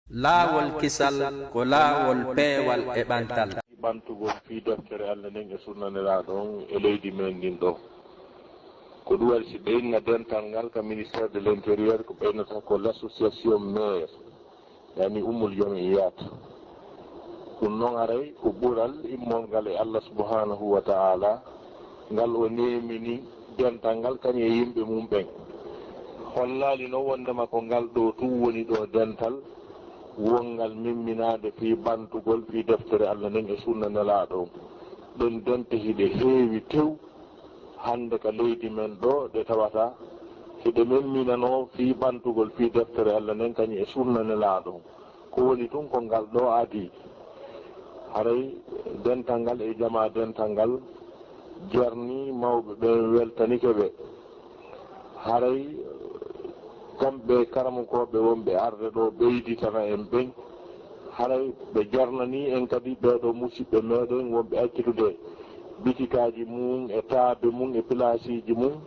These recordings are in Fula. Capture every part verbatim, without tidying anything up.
Laawol kisal ko laawol peewal e ɓantal. Ɓantugol fii deftere Allah nden e sunna Nelaaɗo on e leydi men ndin ɗoo. Ko ɗum waɗi si ɓe inna dental ngal ka ministère de l'intérieur ko ɓe innata ko l'association mère, yani ummul jami'iyyat. Ɗum non haray ko ɓural immol ngal e Allah subhanahu wa ta'ala ngal o neemini dental ngal kañum e yimɓe mum ɓen. Hollaali non wonndema ko ngal ɗoo tun woni ɗoo dental wonngal memminaande fii ɓantugol fii deftere Allah nden e sunna Nelaaɗo on. Ɗen dente hiɗe heewi tew hannde ka leydi men ɗoo ɗe tawata hiɗe memminanoo fii ɓantugol fii deftere Allah nden kañum e sunna Nelaaɗo on. Ko woni tun ko ngal ɗoo adii. Haray dental ngal e jamaa dental ngal jarnii mawɓe ɓen weltanike ɓe. Haray kamɓe karamokooɓe wonɓe arde ɗoo ɓeyditana en ɓen, haray ɓe jarnanii en kadi ɓee ɗoo musiɓɓe meɗen wonɓe accitude bitikaaji mum e taabe mum e pilaasiiji mum.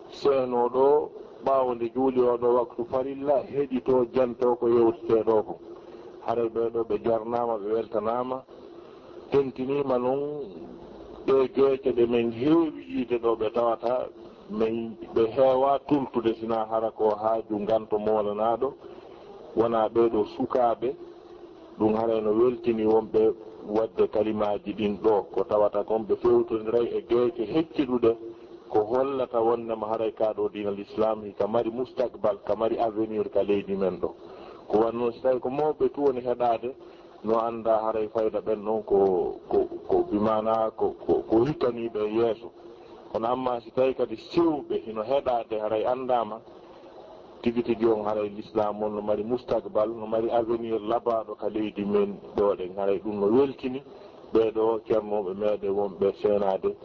Seenoo ɗoo ɓaawo nde juuli oo ɗoo waktu farilla heɗitoo jantoo ko yewtetee ɗoo kon. Haray ɓee ɗoo ɓe jarnaama ɓe weltanaama. Tentiniima non ɗee geece ɗe men heewi yiide ɗoo ɓe tawata men ɓe heewaa tultude sinaa hara ko haaju nganto moolanaaɗo wonaa ɓee ɗoo sukaaɓe. Ɗum haray no weltini wonɓe waɗde kalimaaji ɗin ɗoo ko tawata kon ɓe fewtondiray e geece hecciɗuɗe ko hollata wonndema haray kaa ɗoo diina l'islam hika mari mustakbal ka mari avenir ka leydi men ɗoo. Ko wanno si tawi ko mawɓe tun woni heɗaade no annda haray fayda ɓen ɗon ko ko ko bimana ko ko ko hikkaniiɓe e yeeso. Kono amma si tawi kadi sewɓe hino heɗaade haray anndaama tigi tigi on haray l'islam on no mari mustakbal no mari avenir labaaɗo ka leydi men ɗoo ɗen haray ɗum no weltini ɓee ɗoo ceernooɓe meɗen wonɓe seenaade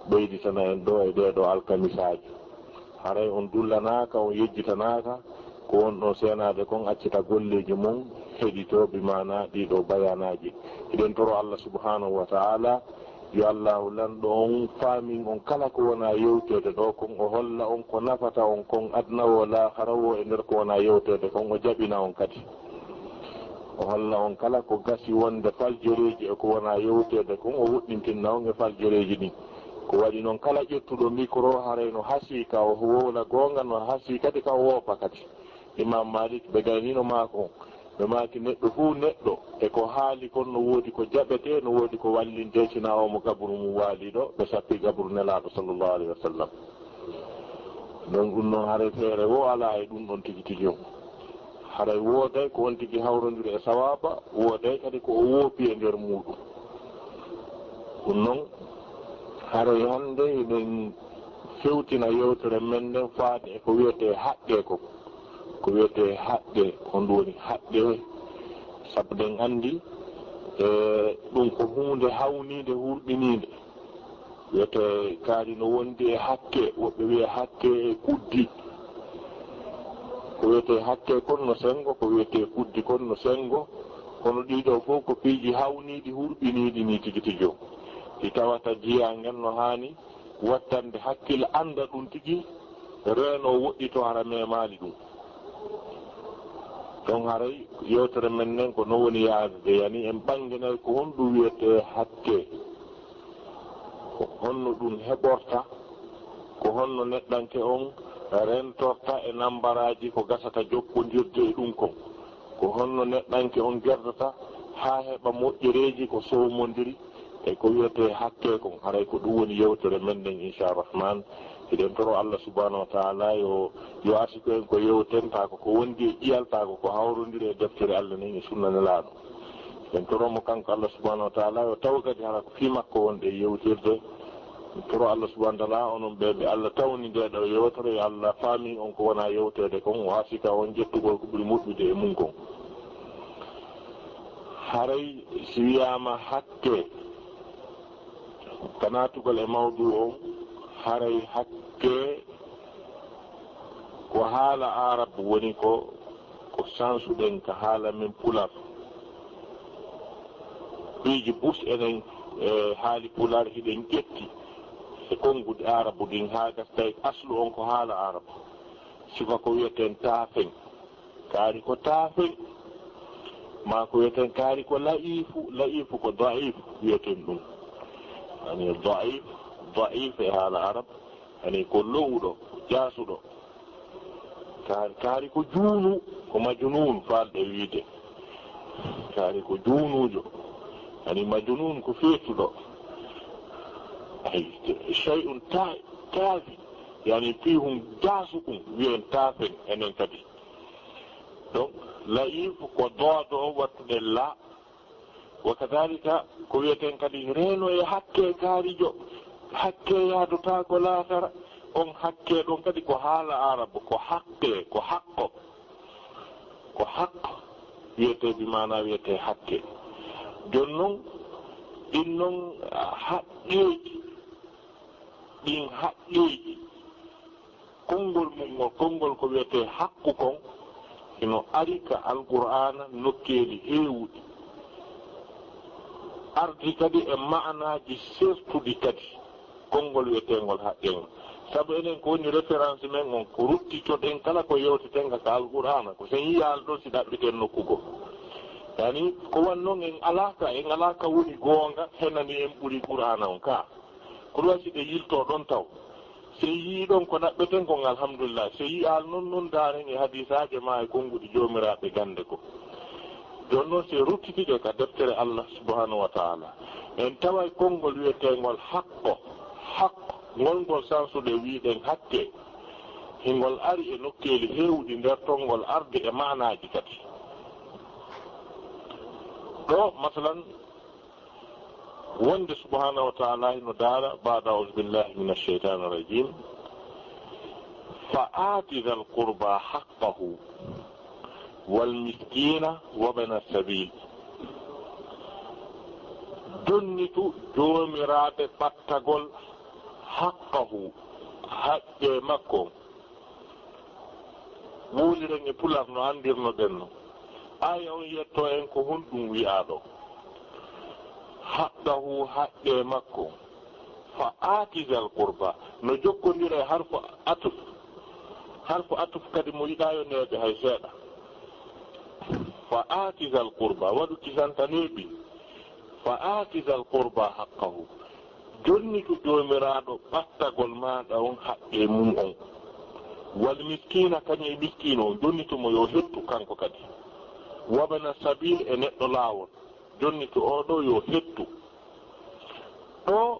ɓeyditana en ɗoo e ɗee ɗoo alkamisaaji. Haray on dullanaaka on yejjitanaaka ko wonɗon seenaade kon accita golleeji mon heɗitoo bi maanaa ɗii ɗoo bayaanaaji. Hiɗen toro Allah subhanahu wa ta'ala yo Allahu lanɗo on faamin on kala ko wonaa yewteede ɗoo kon o holla on ko nafata on kon aduna woo laakara woo e nder ko wonaa yewteede kon o jaɓina on kadi. O holla on kala ko gasi wonde faljoreeji e ko wonaa yewteede kon o woɗɗintinna on e faljoreeji ɗin. Ko waɗi non kala ƴettuɗo mikro haray no hasii ka o wowla goonga no hasii kadi ka o woopa kadi. Imam Malik ɓe gaynino maako on ɓe maaki neɗɗo fuu neɗɗo e ko haali kon no woodi ko jaɓetee no woodi ko wallintee sinaa omo gaburu mum waali ɗoo ɓe sappii gaburu Nelaaɗo sallallahu alayhi wa sallam. Donc ɗum noon haray feere woo alaa e ɗum ɗon tigi tigi on. Haray wooday ko on tigi hawrondiri e sawaaba, wooday kadi ko o woopi e nder muuɗum. Ɗum noon haray hannde eɗen fewtina yewtere men nden faade e ko wiyetee haqqee ko. Ko wiyetee haqqee, honɗum woni haqqee? Sabu ɗen anndi e ɗum ko huunde hawniinde hurɓiniinde. Wiyetee kaari no wondi e hakke woɓɓe wiya hakke e kuddi. Ko wiyetee hakke kon no senngo ko wiyetee kuddi kon no senngo. Kono ɗii ɗoo fof ko piiji hawniiɗi hurɓiniiɗi nii tigi tigi o. Ɗi tawata jiyaa ngen no haani wattande hakkil annda ɗum tigi reeno woɗɗito hara memaali ɗum. Ɗon haray yewtere men nden ko no woni yaade de yani en ɓannginay ko honɗum wiyetee hakke. Ko honno ɗum heɓorta? Ko honno neɗɗanke on rentorta e nambaraaji ko gasata jokkondirde e ɗum kon? Ko honno neɗɗanke on gerdata haa heɓa moƴƴereeji ko sowmondiri e ko wiyetee hakkee kon? Haray ko ɗum woni yewtere men nden incharrahman. Hiɗen toro Allah subhanahu wa taala yo yo arsiku en ko yewtentaako ko wondi e ƴiyaltaako ko hawrondiri e deftere Allah nden e sunna Nelaaɗo. En toro mo kanko Allah subhanahu wa taala yo taw kadi hara ko fii makko wonɗe e yewtirde. En toro Allah subhanahu wa taala onon ɓe ɓe Allah tawni nde ɗo yewtere yo Allah faami on ko wona yewteede kon o asika on jettugol ko ɓuri moƴƴude e mum kon. Haray si wiyaama hakke ka naatugol e mawdu on haray hakke ko haala aarabu woni ko ko sansuɗen ka haala men pular. Piiji bus enen e haali pular hiɗen ƴetti e konnguɗi aarabu ɗin haa gasa tawi aslu on ko haala aarabu. Sifa ko wiyeten taafen kaari ko taafen. Ma ko wiyeten kaari ko la'ifu, la'ifu ko da'if wiyeten ɗum. Ani da'if, da'if e haala Arab, ani ko lowuɗo, jaasuɗo. Kaari, kaari ko juunu, ko majnuun faalɗe wiide. Kaari ko juunuujo, ani majnuun ko feetuɗo. Ay, shay'un ta-, taafi, yani fii hum jaasukum, wiyen taafen enen kadi. Donc, la'if ko doodo o wattude la. Wa kadhalika ko wiyeten kadi reeno e hakke kaarijo, hakke yaadotaako laakara, on hakke ɗon kadi ko haala Arab, ko hakke, ko hakko. Ko haq wiyete bi maana wiyete hakke. Jon non, ɗin non haqqeeji, ɗin haqqeeji, konngol mum ngol, konngol ko wiyetee haqqu kon, hino ari ka Alqur'aana nokkeeli heewuɗi. Ardi kadi e ma'anaaji sertuɗi kadi, konngol wiyeteengol haqqeengol. Sabu enen ko woni référence men on, ko ruttitoɗen kala ko yewteten ka, ka Alqur'aana, ko sen yiyaali ɗon si ɗaɓɓiten nokku goo. Yani, ko wan non en alaa ka, en alaa ka woni goonga, henani en ɓuri Qur'aana on ka. Ko ɗum waɗi si ɗe yiltoo ɗon taw. Sey yiiɗon ko ɗaɓɓeten kon, alhamdulillah. Sey yi'aali non, non ndaaren e hadiisaaje maa e konnguɗi joomiraaɓe gannde ko. Jooni non, sey ruttitiɗe ka deftere Allah subhanahu wa ta'ala. En taway konngol wi'eteengol haqqo, haq, ngol ngol sansuɗe wi'uɗen hakke. Hingol ari e nokkeeli heewuɗi nder ton, ngol ardi e maanaaji kadi. Ɗo, masalan, wonde subhanahu wa ta'ala hino daala, ba'da a'udhu billahi minash shaytanir rajim, "Fa ati dhal qurba haqqahu wal miskina wa bana sabil." Jonnitu joomiraaɓe ɓattagol haqqahu, haqqe makko. Wowliren e Pular no anndirnoɗen no. Aaya on yetto en ko honɗum wi'aaɗo. Haqqahu, haqqe makko. Fa ati zal qurba. No jokkondira e harfu atuf. Harfu atuf kadi mo yiɗaa yo neeɓe hay seeɗa. Fa ati zal qurba. Waɗu kisanta neeɓi. Fa ati zal qurba haqqahu. Jonnitu joomiraaɗo ɓattagol maaɗa on haqqe mum on. Wal miskiina, kañum e miskiino on, jonnitu mo yo hettu kanko kadi. Wabana sabiil, e neɗɗo laawol, jonnitu oo ɗoo yo hettu. Ɗoo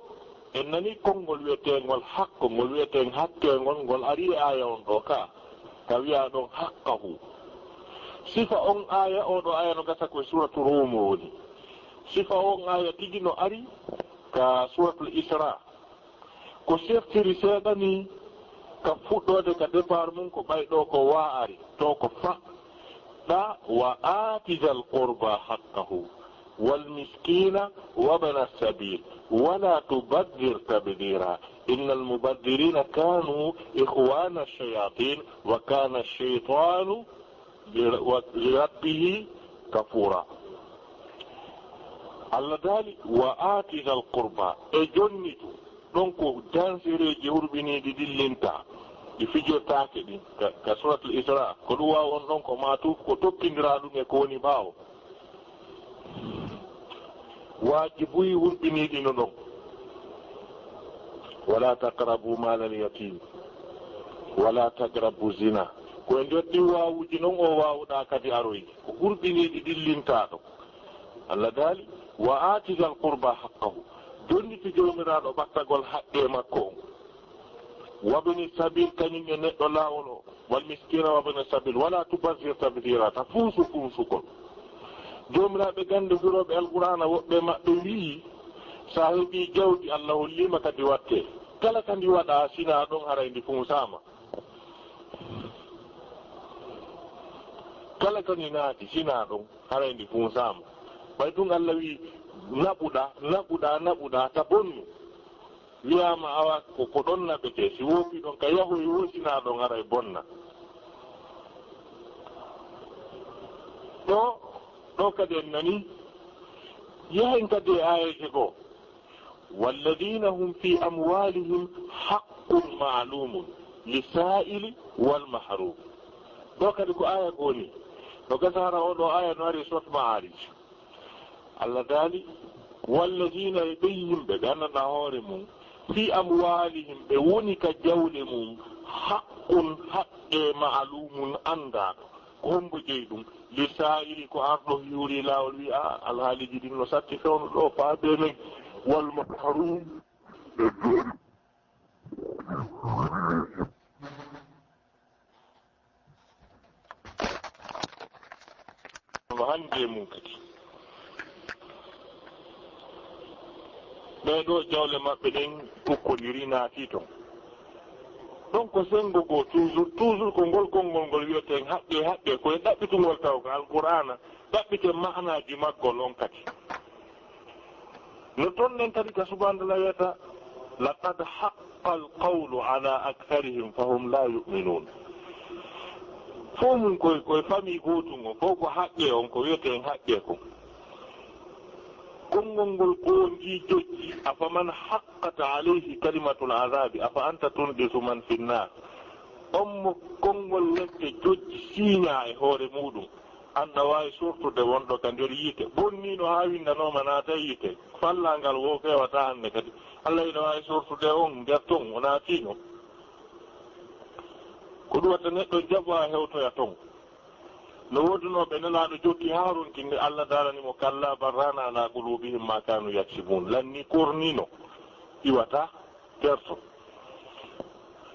en nanii konngol wiyeteengol haqqo, ngol wiyeteen hakkeengol, ngol arii e aaya on ɗoo ka, ka wiyaa ɗon haqqahu. Sifa on aaya, oo ɗoo aaya no gasa ko e suuratu Ruum o woni. Sifa on aaya tigi no ari ka suuratul Isra. Ko sertiri seeɗa ni ka fuɗɗoode ka départ mum ko ɓay ɗoo ko wa ari, to ko fa. Ɗa wa aati zal qurba haqqahu wal miskina wa bana sabil wala tubazzir tabdira innal mubadzirina kanu ikhwana shayatin wa kana shaytanu li-, wa-, li rabbihi kafura. Allah daali, "Wa aati zal qurba," e jonnitu. Ɗon ko dansereeji hurɓiniiɗi ɗin linta, ɗi fijirtaake ɗin. Ka, ka Suratul Isra, ko ɗum waawi on ɗon ko maatuf, ko tokkindiraa ɗum e ko woni ɓaawo. Waajibuuji hurɓiniiɗi no ɗon. "Wala taqrabu malal yatim, wala taqrabu zina." Ko e nder ɗin waawuuji non o waawuɗaa kadi aroyde. Ko hurɓiniiɗi ɗin lintaaɗo. Allah daali, "Wa aati zal qurba haqqahu." Jonnitu joomiraaɗo ɓattagol haqqe makko on. "Wabni sabil," kañum e neɗɗo laawol o. "Wal miskina wabna sabil, wala tubazzir tabzira," ta fuusu fuusugol. Joomiraaɓe gannde firooɓe Alqur'aana, woɓɓe maɓɓe wi'i, sa heɓii jawdi, Allah holliima kadi watte. Kala ka ndi waɗaa, sinaa ɗon haray ndi fuusaama. Kala ka ndi naati, sinaa ɗon haray ndi fuusaama. Ɓay ɗum Allah wi'i, "Naɓuɗaa, naɓuɗaa, naɓuɗaa, ta bonnu." Wiyaama awa ko, ko ɗon naɓetee, si woopii ɗon ka yahoy woo, sinaa ɗon haray bonna. Ɗo, ɗo kadi en nani, yahen kadi e aayeeje goo. "Walladina hum fi amwalihim haqqun ma'lumun lisa'ili wal mahrum." Ɗo kadi ko aaya goo ni. No gasa hara oo ɗoo aaya no ari e Surat Ma'aarij. Allah daali, "Walladiina", e ɓen yimɓe ɓe anndanɗaa hoore mum, "fii amwaalihim", ɓe woni ka jawle mum, "haqqun", haqqee, "ma'luumun", anndaaɗo. Ko hombo jeyi ɗum? "Lis-saa'ili", ko arɗo hiwri laawol, wi'a, "Aa, alhaaliiji ɗin no satti fewndo ɗoo, faabee men." "Wal mahruum", no hannde mum kadi. Ɓee ɗoo jawle maɓɓe ɗen ukkondirii, naatii ton. Ɗon ko senngo goo, toujours, toujours ko ngol konngol ngol wi'eten haqqee, haqqee, ko e ɗaɓɓitugol taw ko Alqur'aana, ɗaɓɓiten ma'anaaji maggol on kadi. No ton nen kadi ka subhaanahu wa ta'aalaa wi'ata, "Laqad haqqal qawlu alaa aktharihim fahum laa yu'minuun." Fow mum koye, koye famii gootun on, fow ko haqqee on, ko wi'eten haqqee kon. Konngol ngol ko on jii jojji, "Afaman haqqat alayhi kalimatul azaabi, afa anta tunqisu man fin naar." On mo konngol lette jojji siiñaa e hoore muuɗum. An ɗa waawi sortude wonɗo ka nder yiite. Bonniino haa winndanooma naata e yiite. Fallaa ngal woo feewataa hannde kadi. Allah ina waawi sortude on nder ton, o naatiino. Ko ɗum watta neɗɗo jaɓa hewtoya ton. No woodunoo ɓe Nelaaɗo jokki haa ronki nde Allah daalani mo, "Kallaa bal raana alaa quluubihim maa kaanu yaksibuun." Lanni korniino, iwata, terto.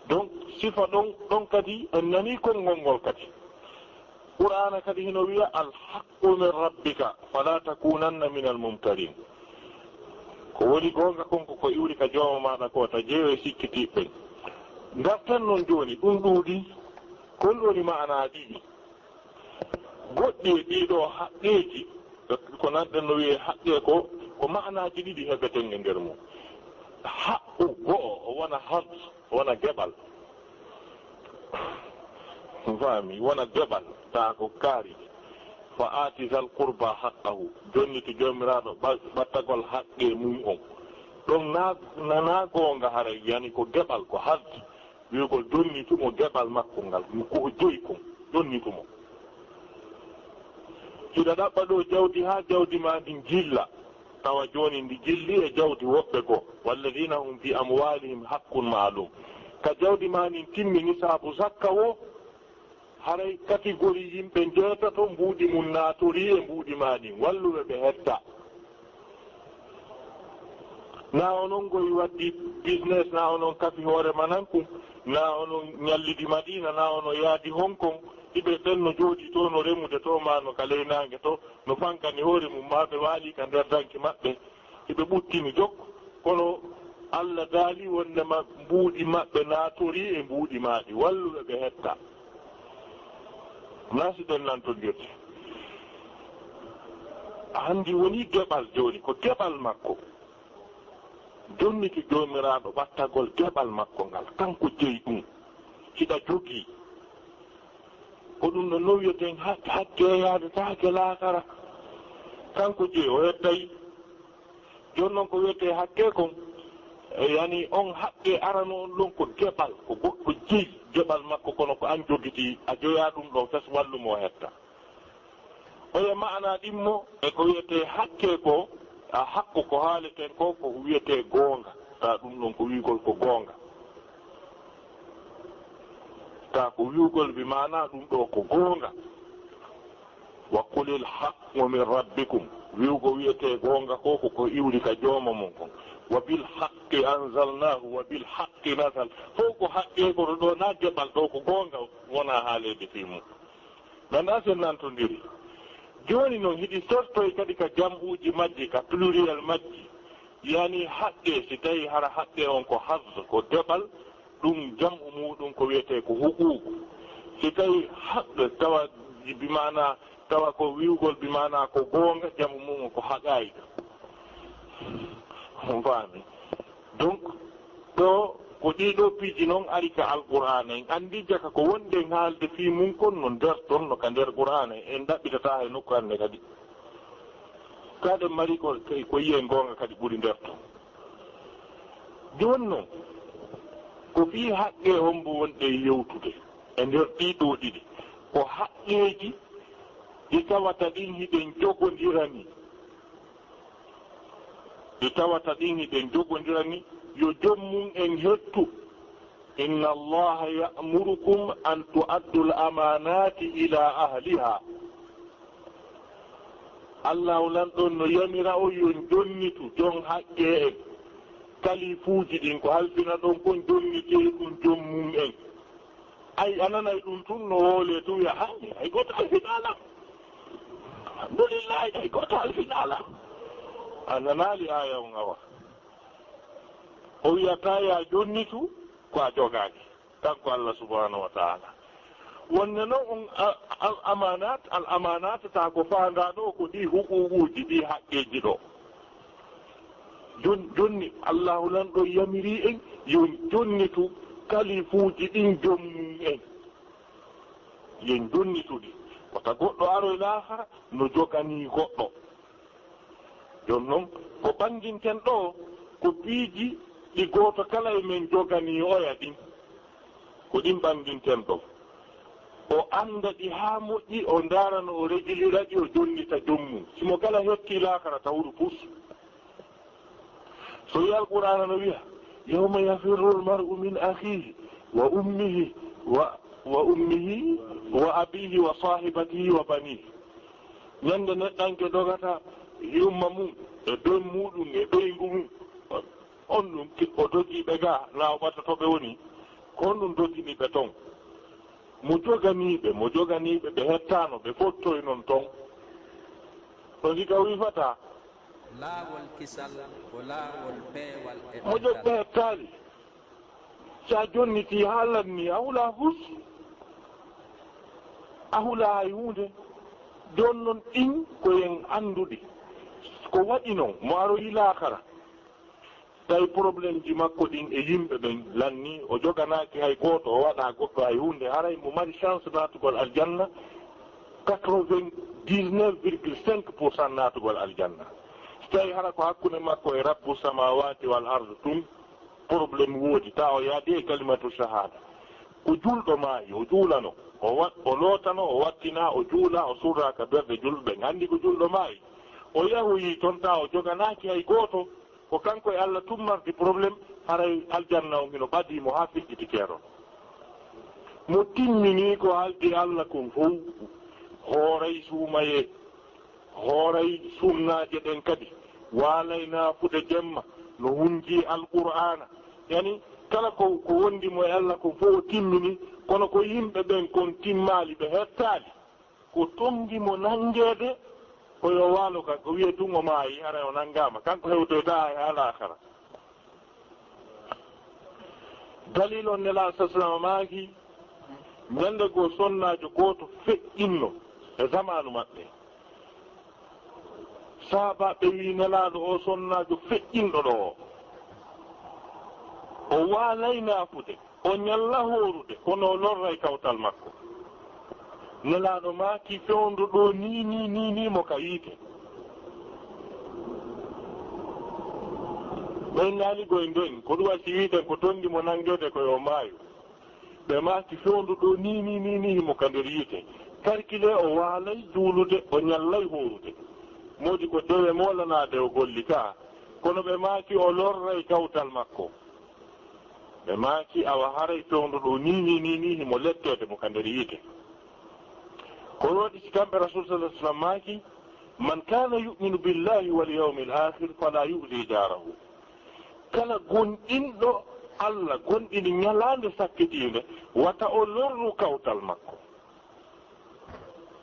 Donc, sifa ɗon, ɗon kadi, en nanii konngol ngol kadi. Qur'aana kadi hino wi'a, "Al haqqu min rabbika, falaa takuunanna minal mumtariin." Ko woni goonga kon ko ko iwri ka Jooma maaɗa ko, ta jeyo e sikkitiiɓe ɓen. Ngarten non jooni, ɗum ɗuuɗi, ko ɗum woni ma'anaa ɗiɗi. Goɗɗi e ɗii ɗoo haqqeeji, ko nanɗen no wi'ee haqqee ko, ko ma'anaaji ɗiɗi heɓeten e nder mum. Haqqu go'o, o wona hazz, o wona geɓal. Faami, wona geɓal, taa ko kaari. "Fa aati zal qurba haqqahu", jonnitu joomiraaɗo ɓa-, ɓattagol haqqee mum on. Ɗon na, na, na goonga haray, yani ko geɓal, ko hazz. Wi'ugol jonnitu mo geɓal makko ngal, ko o jeyi kon, jonnitu mo. Hiɗa ɗaɓɓa ɗoo jawdi haa jawdi maa ndin jilla, tawa jooni ndi jilli e jawdi woɓɓe goo. "Walladiina hum fii amwaalihim haqqun ma'luum." Ka jawdi maa ndin timmi nisaabu zakka woo, haray kategori yimɓe njeetato mbuuɗi mum naatorii e mbuuɗi maa ɗin, walluɓe ɓe hetta. Na onon ngoy waddi business, na onon kafi hoore ma nan kun, na onon ñallidi Madiina, na onon yaadi Hong Kong, hiɓe ɓen no jooɗi to, no remude to, ma no ka ley naange to, no fankani hoore mum, ma ɓe waali ka nder danki maɓɓe, hiɓe ɓuttini jok, kono Allah daali wondema mbuuɗi maɓɓe naatorii e mbuuɗi maaɗi, walluɓe ɓe hetta. Na si ɗen nantondirde. Anndi woni geɓal jooni, ko geɓal makko. Jonnitu Joomiraaɗo ɓattagol geɓal makko ngal, kanko jeyi ɗum, hiɗa jogii. Ko ɗum ɗon non wiyeten hak-, hakke yaadetaake laakara. Kanko jeyi, o heddayii. Jooni non ko wiyetee hakke kon, e, yani on hakke arano on ɗon ko geɓal, ko goɗɗo jeyi geɓal makko, kono ko an jogitii, a joyaa ɗum ɗon fes wallu mo o hetta. Oya ma'ana ɗimmo e ko wiyetee hakke ko, a haqqu ko haaleten ko, ko wiyetee goonga. Taa ɗum ɗon ko wi'ugol ko goonga. Taa ko wi'ugol bi maana ɗum ɗo ko goonga. "Wa qulil haqqu min rabbikum." Wi'ugo wiyetee goonga ko, ko ko iwri ka jooma mon kon. "Wa bil haqqi anzalnahu wa bil haqqi nazal." Fow ko haqqe, kono ɗo na geɓal, ɗo ko goonga wona haaleede fii mum. Nana sen nantondiri. Jooni non hiɗi sortoy kadi ka jam'uuji majji, ka pluriel majji. Yani haqqe, si tawi hara haqqe on ko hazz, ko geɓal, ɗum jam'u muuɗum ko wiyetee ko huquuqu. Si tawi haqqe tawa bi maana, tawa ko wi'ugol bi maana ko goonga, jam'u mum ko haqaa'iq. On faami? Donc, ɗo ko ɗii ɗoo piiji non ari ka Alqur'aana. En anndi jaka ko wonɗen haalde fii mum kon no nder ton, no ka nder Qur'aana. En ɗaɓɓitataa hay nokku hannde kadi. Kaɗen mari ko, ko yi'en goonga kadi ɓuri nder ton. Jooni non, ko fii haqqe hombo wonɗen yewtude e nder ɗii ɗoo ɗiɗi? Ko haqqeeji ɗi tawata ɗin hiɗen jogondirani, ɗi tawata ɗin hiɗen jogondirani, yo joom mum en hettu. Inna Allaha ya'murukum an tu'addu al-amanati ila ahliha. Allahu Lanɗo no yamira on yo on jonnitu jon haqqe en. Kalifuuji ɗin ko halfina ɗon kon jonnitee ɗum joom mum en. Ay, a nanay ɗum tun no woolee tun wiya, "Hay, hay gooto halfinaa lan. Alhamdulillahi, hay gooto halfinaa lan." A nanaali aaya on awa. O wiyataa yo a jonnitu ko a jogaaki. Kanko Allah subhanahu wa ta'ala. Wonde non on a-, al amanat, al amanat ta ko faandaa ɗo ko ɗi huququuji, ɗi haqqeeji ɗo. Jon-, jonni Allahu Lanɗo yamiri en yo en jonnitu kalifuuji ɗin joom mum en. Yo en jonnitu ɗi. Wata goɗɗo aroy laahara no joganii goɗɗo. Jooni non, ko ɓannginten ɗo, ko piiji ɗi gooto kala e men joganii oya ɗin. Ko ɗin ɓannginten ɗo. O annda ɗi haa moƴƴi, o ndaara no o rejilira ɗi, o jonnita joom mum. Si mo kala hetti laakara tawru pus. So wi Alqur'aana no wiya, "Yawma yafirru al-mar'u min akhihi wa ummihi wa, wa ummihi wa abihi wa sahibatihi wa banihi." Ñande neɗɗanke dogata yumma mum, e ben muɗum, e ɓeyngu mum. On ɗum ki-, o dogii ɓe ga, na o ɓata to ɓe woni. Ko honɗum dogini ɓe ton? Mo joganii ɓe, mo joganii ɓe, ɓe hettaano, ɓe fottoy non ton. Ɗo ndika wifata. Laawol kisal ko laawol peewal e mo jog ɓe hettaali. Si a jonnitii haa lanni, a hulaa fus. A hulaa hay huunde. Jooni non ɗin ko en annduɗi. Ko waɗi non, mo aroyi laakara. Tawi problème ji makko ɗin e yimɓe ɓen lanni, o joganaaki hay gooto, o waɗaa goɗɗo hay huunde. Haray mo mari chance naatugol aljanna, quatre-vingt-dix-neuf virgule cinq pour cent naatugol aljanna. Si tawi hara ko hakkunde makko e Rabbu samawati wal ard tun, problème woodi, ta o yaadi e kalimatu shahada. Ko julɗo maayi, o juulano, o wa-, o lootano, o wattina, o juula, o surra ka berɗe julɓe ɓen. Anndi ko julɗo maayi. O yahoyi ton, ta o joganaaki hay gooto. Ko kanko e Allah tummardi problème, haray aljanna on hino ɓadii mo haa firgiti keeron. Mo timminii ko haaldi Allah kon fow, hooray suumayee, hooray sunnaaje ɗen kadi, waalay naafude jemma, no hunjii Alqur'aana. Yani, kala ko, ko wondi mo e Allah kon fow o timmini, kono ko yimɓe ɓen kon timmaali, ɓe hettaali. Ko tongi mo nanngeede, ko yo waalo ka, ko wiye tun o maayi, haray o nanngaama. Kanko hewtoyta e alaakhara. Dalil on Nelaaɗo sallallahu alaihi wasallam maaki, ñande goo sonnaajo gooto feƴƴinno e zamaanu maɓɓe. Sahaabaaɓe wi'i Nelaaɗo, o sonnaajo feƴƴinɗo ɗo o, o waalay naafude. O ñalla hoorude, kono o lorray kawtal makko. Nelaaɗo maaki, fewndo ɗo nii, nii, nii, nii mo ka yiite. Ɓen naali goy nden, ko ɗum wasi wiiden ko tongi mo nanngeede ko yo maayu. Ɓe maaki, fewndo ɗo nii, nii, nii, nii mo ka nder yiite. Karkile o waalay juulude, o ñallay hoorude. Moodi ko dewe moolanaade o golli ka, kono ɓe maaki o lorray kawtal makko. Ɓe maaki, awa haray fewndo ɗo nii, nii, nii, nii, himo letteede mo ka nder yiite. Ko waɗi si kamɓe Rasul sallallahu alaihi wasallam maaki, "Man kana yu'minu billahi wal yawmil akhir fala yu'zi jarahu." Kala gonɗinɗo Allah, gonɗini ñalaande sakkitiinde, wata o lorru kawtal makko.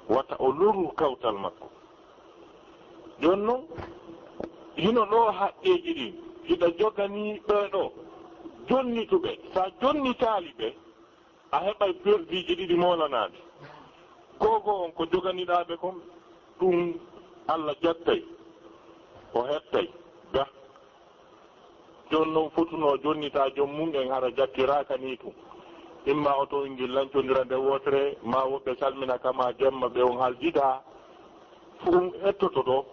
Wata o lorru kawtal makko. Jooni non, hino ɗo haqqeeji ɗin, hiɗa joganii ɓee ɗo, jonnituɓe. Sa jonnitaali ɓe, a heɓay perdiiji ɗiɗi moolanaaɗi. Gogo on ko joganiɗaa ɓe kon, ɗum Allah jattay, o hettay. Ga. Jooni non fotunoo jonnitaa joom mum en hara jakkiraaka nii tun. Imma oto ngil lancondira nde wootere, maa woɓɓe salmina kama jemma ɓe on haljidaa. Fof ettoto ɗo.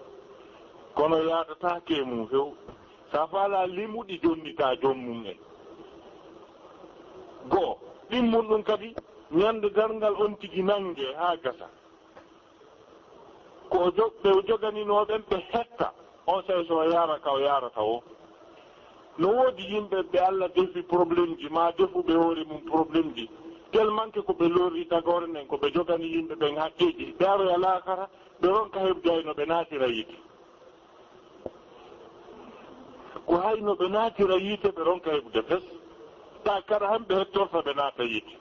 Kono yaadataa ke mum few. Sa faalaa limuɗi jonnitaa joom mum en. Go'o, ɗimmun ɗum kadi ñande darngal on tigi nannge haa gasa. Ko o jog-, ɓe o joganinoo ɓen ɓe hetta, on saa'i so o yaara ka o yaarata o. No woodi yimɓe ɓe Alla defi problème ji, maa defuɓe hoore mum problème ji, tellement que ko ɓe lorri tagoore nden, ko ɓe jogani yimɓe ɓen haqqeeji, ɓe aroya laakara, ɓe ronka heɓde hay no ɓe naatira yiite. Ko hay no ɓe naatira yiite, ɓe ronka heɓude fes. Ta kara han ɓe hettorta ɓe naata yiite.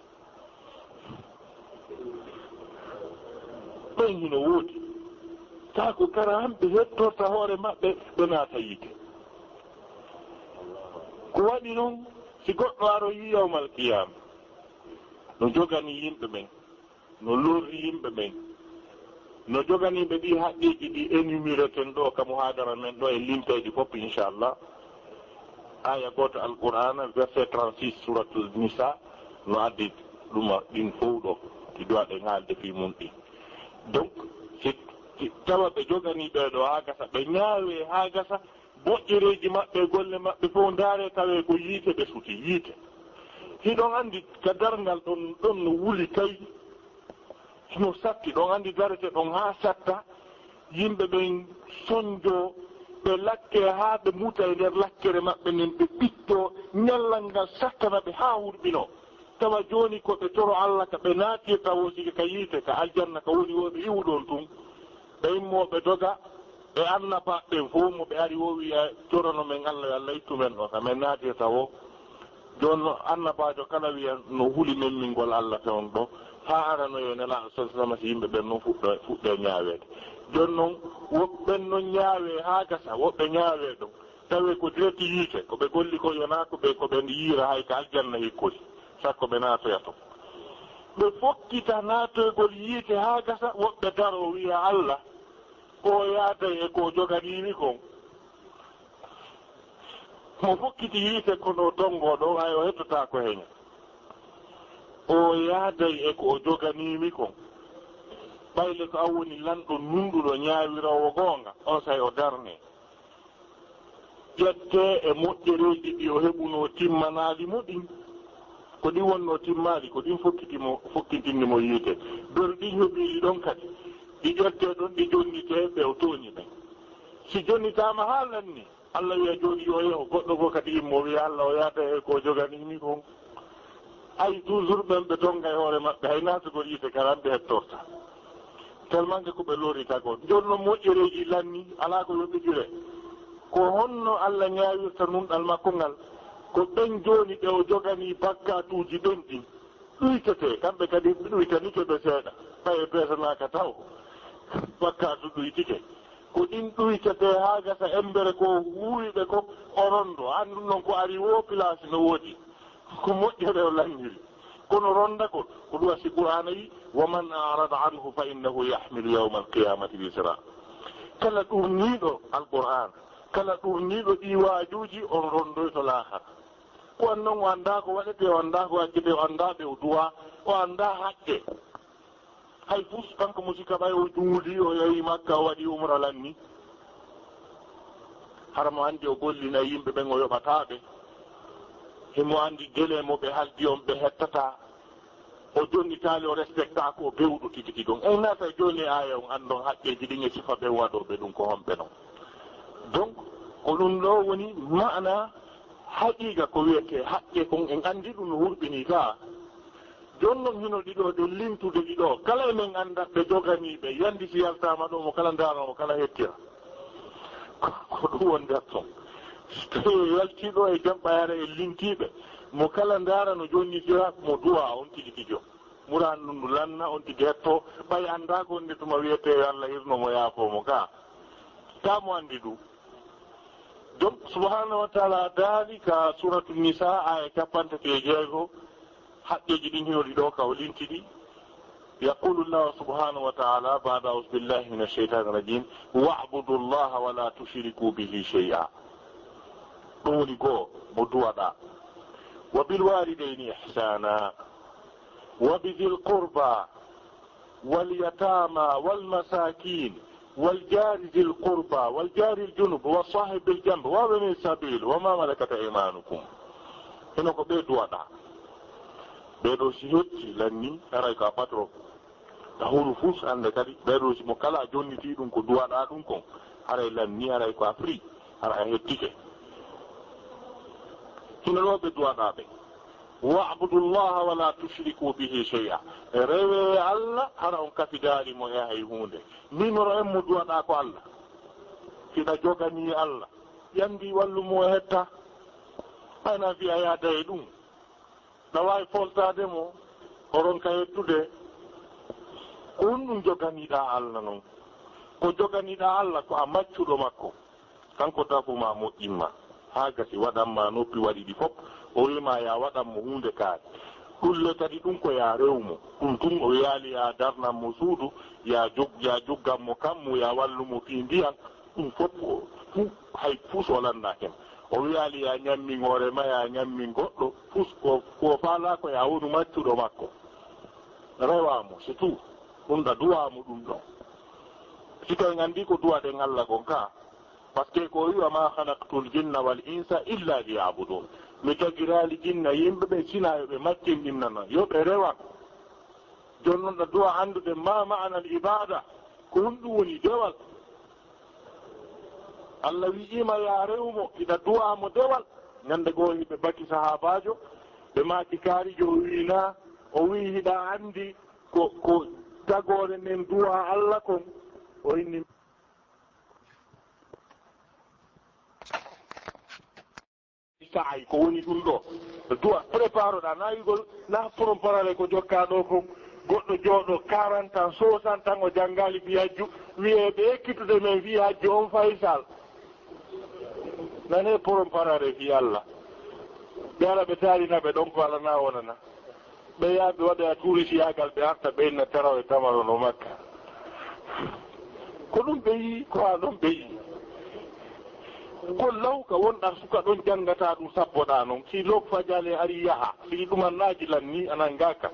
Ɓen hino woodi. Ta ko kara han ɓe hettorta hoore maɓɓe, ɓe naata yiite. Ko waɗi non, si goɗɗo aroyi yawmal qiyaama, no jogani yimɓe ɓen, no lorri yimɓe ɓen, no joganiiɓe ɗi haqqeeji ɗi énuméreten ɗo ka muhaadara men ɗo e limteeɗi fof, inchallah. Aya gooto Alqur'aana, verset trente-six, Suratul Nisa, no addi ɗuma ɗin fof ɗo, ɗi duwa ɗen haalde fii mun ɗi. Donc, si, si tawa ɓe joganii ɓee ɗo haa gasa, ɓe ñaawee haa gasa, moƴƴereeji maɓɓe e golle maɓɓe fof ndaaree tawee ko yiite ɓe suti, yiite. Hiɗon anndi ka darngal ɗon, ɗon no wuli kay, no satti, ɗon anndi darete ɗon haa satta, yimɓe ɓen sonjoo, ɓe lakkee haa ɓe muta e nder lakkere maɓɓe nden, ɓe ɓittoo, ñallal ngal sattana ɓe haa hurɓinoo. Tawa jooni ko ɓe toro Alla ka ɓe naatirta woo sike ka yiite, ka aljanna ka woni woo ɓe iwuɗon tun. Ɓe immoo ɓe doga, ɓe annabaaɓe ɓen fow mo ɓe ari woo wi'a, "Torano men Alla, yo Alla ittu men ɗo ka men naatirta woo." Jooni no annabaajo kala wi'a no huli memmingol Alla fewndo ɗo, haa aranoyee Nelaaɗo sallallahu alaihi wasallam, si yimɓe ɓen non fuɗɗo-, fuɗɗee ñaaweede. Jooni non woɓɓe ɓen non ñaawee haa gasa, woɓɓe ñaawee ɗon. Tawee ko direct yiite, ko ɓe golli ko yonaa ko ɓe, ko ɓe yiira hay ka aljanna hikkori, sakko ɓe naatoya ton. Ɓe fokkita naatoygol yiite haa gasa, woɓɓe daroo wi'a, "Alla, o yaaday e ko o joganiimi kon." Mo fokkiti yiite kono o tongoo ɗo, ay o hettotaako heña. O yaaday e ko o joganiimi kon. Ɓayle ko an woni lanɗo nunɗuɗo ñaawiroowo goonga, on say o darnee. Ƴettee e moƴƴereeji ɗi o heɓunoo timmanaali mo ɗin. Ko ɗin wonnoo timmaali, ko ɗin fokkiti mo, fokkitinni mo yiite. Beru ɗin heɓiiɗi ɗon kadi. Ɗi ƴettee ɗon, ɗi jonnitee ɓe o tooñi ɓen. Si jonnitaama haa lanni, Alla wi'a jooni yo o yahu, goɗɗo goo kadi immoo wi'a, "Alla, o yaada e ko o joganiimi kon." Ay, toujours ɓen ɓe tonga e hoore maɓɓe, hay naatugol yiite kalan ɓe hettorta. Tellement que ko ɓe lorri tagoore. Jooni non moƴƴereeji lanni, alaa ko yoɓitire. Ko honno Alla ñaawirta nunɗal makko ngal? Ko ɓen jooni ɓe o joganii bakkaatuuji ɓen ɗin ɗuytetee, kamɓe kadi ɓe ɗuytanike ɓe seeɗa, ɓay ɓe peesanaaka taw. Bakkaatu ɗuytike. Ko ɗin ɗuytetee haa gasa embere ko huuwi ɓe ko o rondo. An ɗum non ko ari woo pilaasi no woodi. Ko moƴƴere o lanndiri. Kono ronda ko, ko ɗum wasi Qur'aana wi, "Wa man a'rada anhu fa innahu yahmilu yawmal qiyamati wizra." Kala ɗurniiɗo Alqur'aana, kala ɗurniiɗo ɗii waajuuji, on rondoyto laakara. Ko an non o anndaa ko waɗetee, o anndaa ko accetee, o anndaa ɓe o duwaa, o anndaa haqqe. Hay fus, kanko mo sikka ɓay o juuli, o yahi Makka, o waɗi umra lanni. Hara mo anndi o gollina yimɓe ɓen, o yoɓataa ɓe. Himo anndi gele mo ɓe haldi on ɓe hettataa. O jonnitaali, o respectaa ko o bewɗo tigi tigi on. En naata jooni e aaya on, anndon haqqeeji ɗin e sifa ɓen waɗooɓe ɗum ko honɓe non. Donc, ko ɗum ɗo woni maana haqiiqa ko wiyetee haqqe kon, en anndi ɗum no hurɓinii ka. Jooni non hino ɗiɗo ɗe lintude ɗiɗo. Kala e men annda ɓe joganii ɓe. Yandi si yaltaama ɗo, mo kala ndaara, mo kala hettira. Ko, ko ɗum woni nder ton. So tawii yaltii ɗo e jam ɓayara e lintiiɓe, mo kala ndaara no jonnitira, mo duwa on tigi tigi on. Muraan ɗum ndu lanna on tigi hetto, ɓay annda ko nde tuma wiyetee yo Allah hirno mo yaafoo mo ka. Ka mo anndi ɗum. Donc, subhanahu wa ta'ala daali ka Suratu Nisa, aya cappanɗe tati e jeego, haqqeeji ɗin hino ɗiɗo ka o linti ɗi. يقول الله سبحانه وتعالى بعد أعوذ بالله من الشيطان الرجيم، "واعبدوا الله ولا تشركوا به شيئا." Ɗum woni goo mo duwaɗaa. "وبالوالدين إحسانا وبذي القربى واليتامى والمساكين والجار ذي القربى والجار الجنب وصاحب بالجنب وابن السبيل وما ملكت أيمانكم." Hino ko ɓe duwaɗaa. Ɓee ɗoo si hetti lanni, haray ko a patron. Ka huru fus hannde kadi, ɓeeɗo si mo kala a jonnitii ɗum ko duwaɗaa ɗum kon, haray lanni, haray ko a fri, hara a hettike. Hino ɗoo ɓe duwaɗaa ɓe. "Wa'budu llaha wa la tushriku bihi shay'a." Rewee Allah, hara on kafidaali mo e hay huunde. Numéro en mo duwaɗaa ko Allah. Hiɗa joganii Allah. Ƴamdi wallu mo o hetta. Ana fiya yaada e ɗum. Na waawi foltaade mo, o ronka yettude. Ko honɗum joganiɗaa Allah non? Ko joganiɗaa Allah ko a maccuɗo makko. Kanko tafu ma moƴƴin ma. Haa gasi waɗan ma noppi waɗi ɗi fof. O wi ma ya waɗan mo huunde kaari. Ɗum le kadi ɗum ko ya rew mo. Ɗum tun o wiyaali ya darnan mo suudu, ya jog-, ya joggan mo kammu, ya wallu mo fii ndiyan. Ɗum fof o, fu-, hay fus o lannda hen. O wiyaali ya ñammin hoore ma, ya ñammin goɗɗo, fus ko, ko faalaa ko ya wonu maccuɗo makko. Rewa mo, c'est tout. Ɗum ɗa duwa mo ɗum ɗon. Si tawi nganndi ko duwaɗen Allah kon ka, parce que ko o wi, "Wa ma khalaqtul jinna wal insa illa liya'budun." Mi tagiraali jinna yimɓe ɓe sina yo ɓe maccinɗinnana, yo ɓe rewan. Jooni non ɗa duwa anndude ma ma'anal ibada, ko honɗum woni dewal. Allah wi'ima ya rew mo, hiɗa duwa mo dewal. Ñande goo hiɓe baki sahaabaajo, ɓe maaki kaarijo, o wi'i na, o wi'i hiɗa anndi ko, ko tagoore nden duwa Allah kon? O inni, sa'ay, ko woni ɗum ɗo? Du'a, prépare ɗa, na yugol, na poron parare ko jokka ɗo ko goɗɗo jooɗo quarante ans, soixante ans, o janngaali fii hajju, wiyee ɓe ekkitude men fii hajju on Faysal. Nane poron parare fii Allah. Ɓe ara ɓe taarina ɓe ɗon ko alana wonana. Ɓe yaha ɓe waɗoya tuurisiyaagal, ɓe arta ɓe inna tarawe tamaro no Makka. Ko ɗum ɓe yii, ko haa ɗon ɓe yii. Ko law ka wonɗa suka ɗon janngata ɗum sabboɗa non. Si lok fajale ari yaha, si ɗum annaaji lanni anan ngaaka.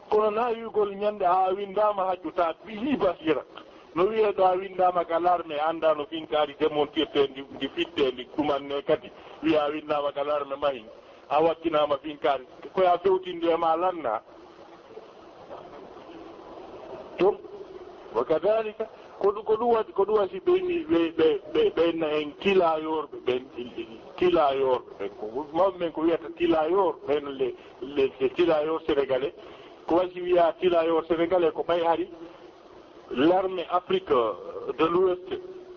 Kono na wi'ugol ñande a winndaama hajju ta bihi basira. No wi'ee ɗo a winndaama ka larme, a anndaa no finkaari demontirtee ndi, ndi fittee ndi, ɗum annee kadi. Wi'a a winndaama ka larme mahin. A wakkinaama finkaari, ko ya fewtinde e ma lanna. Ɗum, wa kadalika, ko ɗum, ko ɗum waɗi, ko ɗum waɗi ɓe ni, ɓe, ɓe, ɓe, ɓe na en tilayorɓe, ɓe tilayorɓe, ɓe ko mawɓe men ko wiyata tilayor, ɓen le, le, le tilayor sénégalais, ko waɗi wiya tilayor sénégalais ko ɓay hari. L'armée Afrique de l'Ouest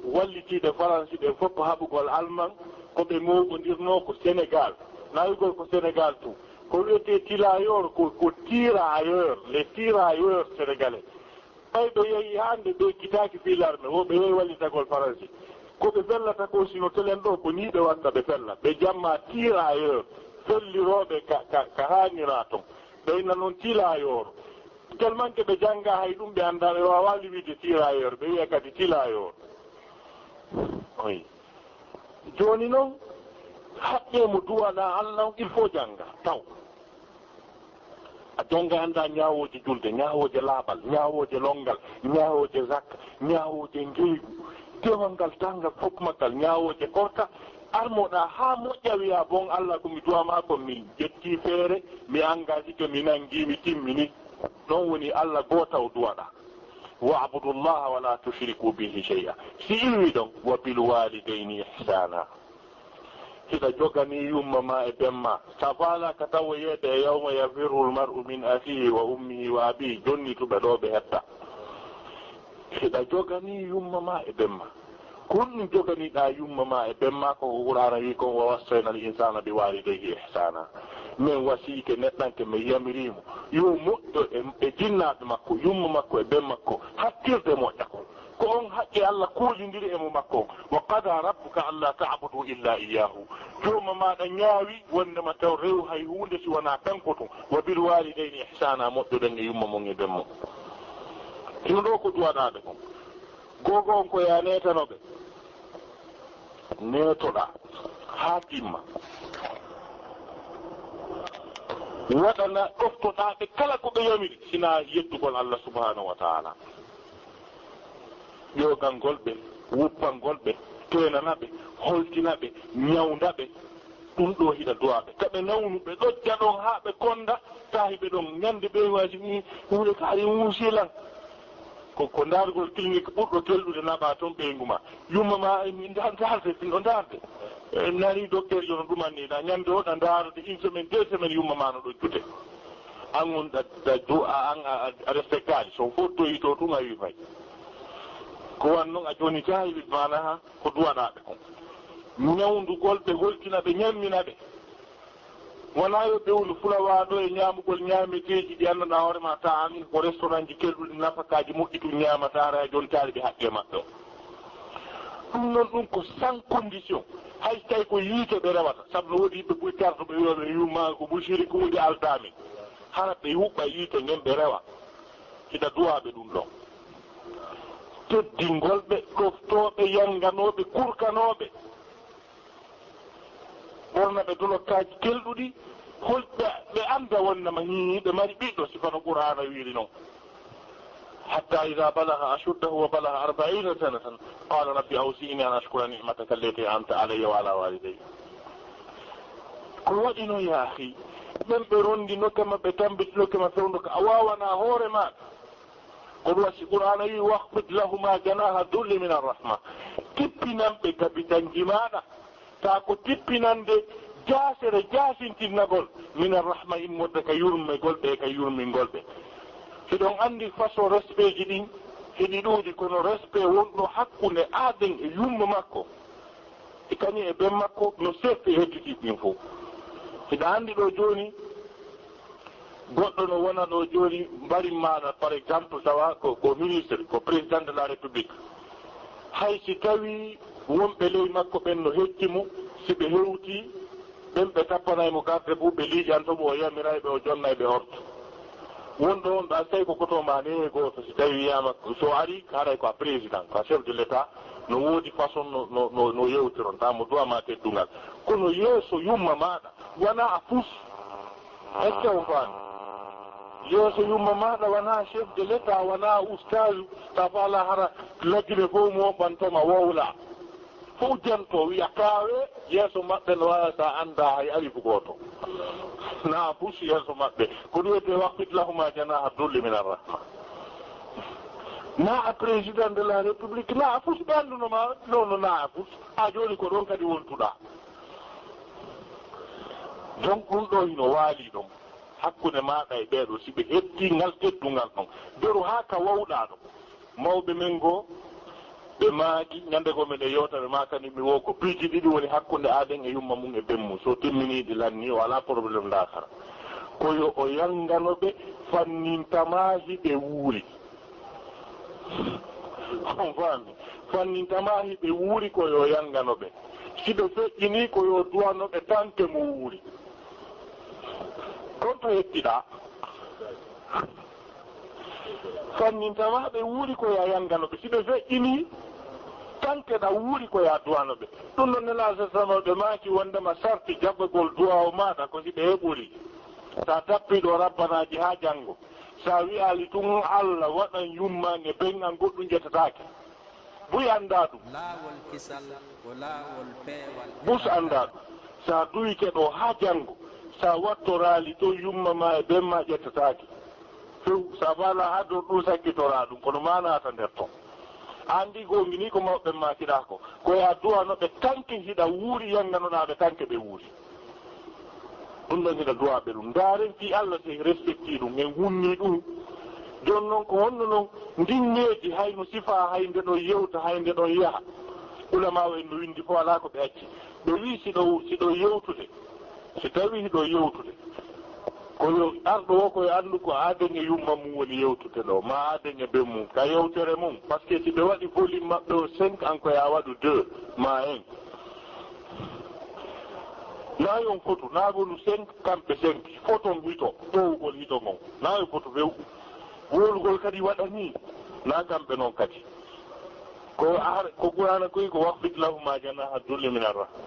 wallitiiɓe Faransi ɓe fof ko haɓugol Alman, ko ɓe mooɓondirnoo ko Sénégal. Naawigol ko Sénégal tun. Ko wiyetee tilayor, ko, ko tirailleur, les tirailleurs sénégalais. Ɓay ɓe yehi hannde ɓe kitaaki fii l'armée, wo ɓe yehi wallitagol Faransi. Ko ɓe fellata ko sino telen ɗo, ko nii ɓe watta ɓe fella. Ɓe jamma tirailleur, fellirooɓe ka, ka, ka haanira ton. Ɓe inna non tilayor. Tellement que ɓe jannga hay ɗum ɓe anndaa, ɓe waawaa liwirde tirailleur, ɓe wi'a kadi tilayor. Oui. Jooni non, haqqee mo duwaɗaa Allah on, il faut jannga, taw. A jannga anndaa ñaawooje julde, ñaawooje laaɓal, ñaawooje lonngal, ñaawooje zakka, ñaawooje ngeegu, dewal ngal, tanngal, fof maggal, ñaawooje korka, armoɗaa haa moƴƴa wi'a bon Allah ko mi duwa ma ko mi ƴetti feere, mi engagike, mi nanngi, mi timmini. Ɗon woni Allah gooto o duwaɗaa. "Wa'budu llaha wa la tushriku bihi shay'a." Si iwi ɗon, "Wa bil walidayni ihsana." Hiɗa joganii yumma ma e ben ma. Ka faalaa ka tawoyeede e "Yawma yafirru l mar'u min akhihi wa ummihi wa abihi", jonnituɓe ɗo ɓe hetta. Hiɗa joganii yumma ma e ben ma. Ko honɗum joganiɗaa yumma ma e ben ma? Ko ko Qur'aana wi kon, "Wa wassayna al insana bi walidayhi ihsana." Men wasiyike neɗɗanke, men yamiriimo yo moƴƴo e, e jinnaaɓe makko, yumma makko e ben makko, hattirde moƴƴa kon. Ko on haqqe Allah koolindiri e mo makko on. "Wa qada rabbuka alla ta'budu illa iyyahu." Jooma maaɗa ñaawi wondema taw rew hay huunde si wanaa kanko tun. "Wa bil walidayni ihsana", moƴƴoɗen e yumma mon e ben mon. Hino ɗo ko duwaɗaaɓe kon. Googo on ko yaa neetano ɓe. Neetoɗaa haa timma. Waɗana, ɗoftoɗaa ɓe kala ko ɓe yamiri, sinaa yettugol Allah subhanahu wa ta'ala. Ƴoogangol ɓe, wuppangol ɓe, teenana ɓe, holtina ɓe, ñawnda ɓe. Ɗum ɗo hiɗa duwaaɓe. Ka ɓe nawnu, ɓe ɗojja ɗon haa ɓe konda, tahi ɓe ɗon. Ñande ɓe waji ni, huunde kaari muusi lan. Ko, ko ndaargol clinique ɓurɗo kelɗude naɓa toon ɓeyngu ma. Yumma ma, e, mi nda-, ndaarde, no ndaarde. E, nani docteur yo no ɗumanni, na ñande o, na ndaarde une semaine, deux semaines, yumma ma no ɗojjude. An on da, da du-, a, an a, a, a respectaali. So fottoyi to tun a wi fay. Ko wan non a joni tahi wi maanaha ko duwaɗaaɓe kon. Ñawndugol ɓe, holtina ɓe, ñammina ɓe. Wonaa yo ɓe wonu fulawaaɗo e ñaamugol ñaameteeji ɗi anndanɗaa hoore ma, taa an ko restaurantji kelɗuɗi nafakaaji moƴƴi tun ñaamata, hara a jontaali ɓe haqqee maɓɓe on. Ɗum noon, ɗum ko sans condition. Hay so tawi ko yiite ɓe rewata, sabu no woodi yimɓe buy tarduɓe wi'ooɓe yumma ko musirikuuɓe aldaami. Hara ɓe huɓɓa yiite ngen ɓe rewa. Hiɗa duwaa ɓe ɗum ɗon. Teddingol ɓe, ɗoftooɓe, yannganooɓe, kurkanooɓe. Ɓorna ɓe dolokkaaji kelɗuɗi, hol ɓe, ɓe annda wonnama hii, ɓe mari ɓiɗɗo, sifa no Qur'aana wiiri non. حتى إذا بلغ أشده وبلغ أربعين سنة قال رب أوزعني أن أشكر نعمتك التي أنعمت علي وعلى والدي. Ko waɗi non, yaa axi, ɓen ɓe ronndinoke ma, ɓe tammbitinoke ma fewndo ka a waawanaa hoore maaɗa. Ko ɗum waɗi si Qur'aana wi'i, واخفض لهما جناح الذل من الرحمة. Tippinan ɓe gabitanji maaɗa. Taa ko tippinande jaasere, jaasintinnagol, mina rahma, immorde ka yurmegol ɓe, ka yurmingol ɓe. Hiɗon anndi façon respectji ɗin, hiɗi ɗuuɗi, kono respect wonɗo hakkunde aaden e yumma makko, e kañum e ben makko, no serti e hedditiiɓe ɗin fof. Hiɗa anndi ɗo jooni, goɗɗo no wona ɗo jooni, mbarin maaɗa, par exemple, tawa ko, ko ministre, ko président de la République. Hay si tawii wonɓe ley makko ɓen no hecci mo, si ɓe hewtii, ɓen ɓe tappanay mo garde fou, ɓe liiƴanto mo, o yamiray ɓe, o jonnay ɓe orto. Wonɗo on ɗo, a tawi ko koto ma ne gooto, si tawii wiyaama, so ari, haray ko a président, ko a chef de l'État, no woodi façon no, no, no, no yewtiron, taa mo duwa ma teddungal. Kono yeeso yumma maaɗa, wona a fus. Est-ce que on faami? Yeeso yumma maaɗa wona chef de l'État, wona ustaazu, ta faala hara lagine fof mo ɓantoma wowla. Fof janto wiya kaawe, yeeso maɓɓe no waawa sa annda hay alifu gooto. Na a fus yeeso maɓɓe. Ko ɗum wiyetee واخفض لهما جناح الذل من الرحمة. Na a président de la République, na a fus ɓe annduno ma, non, non, na a fus. A jooni ko ɗon kadi wontuɗa. Donc, ɗum ɗo hino waali ɗon. Hakkunde maaɗa e ɓeeɗo, si ɓe heɓtii ngal teddungal ɗon, beru haa ka wawɗaa ɗo. Mawɓe men goo, ɓe maaki, ñande goo miɗen yewta, ɓe maakani mi wo ko piiji ɗiɗi woni hakkunde aaden e yumma mum e ben mum. So timminii ɗi lannii, o alaa problème ndaakara. Ko yo o yanngano ɓe, fanninta maa hiɓe wuuri. On faami? Fanninta maa hiɓe wuuri, ko yo yanngano ɓe. Si ɓe feƴƴinii, ko yo duwano ɓe tanke mo wuuri. Kon to yettiɗaa. Fanninta maa ɓe wuuri, ko yo yanngano ɓe. Si ɓe feƴƴinii, tanke ɗa wuuri, ko yo duwano ɓe. Ɗum ɗon Nelaaɗo sallallahu alaihi wasallam ɓe maaki wondema sarti jaɓɓagol duwaaw maaɗa ko si ɓe heɓori. Sa tappi ɗo rabbanaaji haa janngo. Sa wi'aali tun Allah waɗan yumma e ben an, goɗɗum ƴettataake. Buy anndaa ɗum. Laawol kisal ko laawol peewal e Bus anndaa ɗum. Sa duwike ɗo haa janngo, sa wattoraali ton yumma ma e ben ma ƴettataake. Few, sa faala haa dow ɗum sakkitoraa ɗum, kono ma naata nder ton. A anndi goongi ni ko mawɓe maakiɗaa ko. Ko yo a duwano ɓe tanke hiɗa wuuri, yannganoɗaa ɓe tanke ɓe wuuri. Ɗum ɗon hiɗa duwaa ɓe ɗum. Ndaaren fii Allah si en respectii ɗum, en hunnii ɗum. Jooni non ko honno non ndin needi hay no sifaa hay nde ɗon yewta, hay nde ɗon yaha. Ulamaa en no winndi fof alaa ko ɓe acci. Ɓe wii si ɗo, si ɗo yewtude, si tawii hiɗo yewtude, ko yo arɗo o ko yo anndu ko aaden e yumma mum woni yewtude ɗo, ma aaden e ben mum, ka yewtere mum. Parce que si ɓe waɗi volume maɓɓe o cinq, an ko yo a waɗu deux, ma un. Naa yo on fotu, naa wonu cinq, kamɓe cinq. Foton hito, towugol hito ngon. Naa yo fotu few. Wowlugol kadi waɗa nii, naa kamɓe non kadi. Ko ar-, ko Qur'aana koy ko واخفض لهما جناح الذل من الرحمة.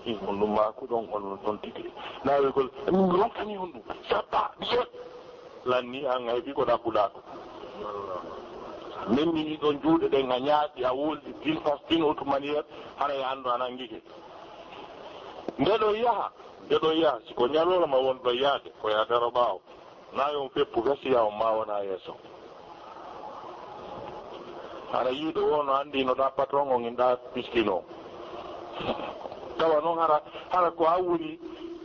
Hi, on ɗum maaku ɗon, on ɗon tigi. Naa wegol, min ronkani on ɗum. Sabba, biyo. Lanni an ay bi ko ɗaɓɓuɗaa ko. Min mi ɗon juuɗe ɗen a ñaaɗi, a woldi, d'une façon, d'une autre manière, hara e anndu an anndike. Nde ɗon yaha, nde ɗon yaha, si ko ñalorma wonɗo yahde, ko yaha daro ɓaawo. Na yon feppu gasiya on ma wona yeeso. Hara yiiɗo o no anndi no ɗa patron on inɗa miskino. Tawa noon hara, hara ko a woni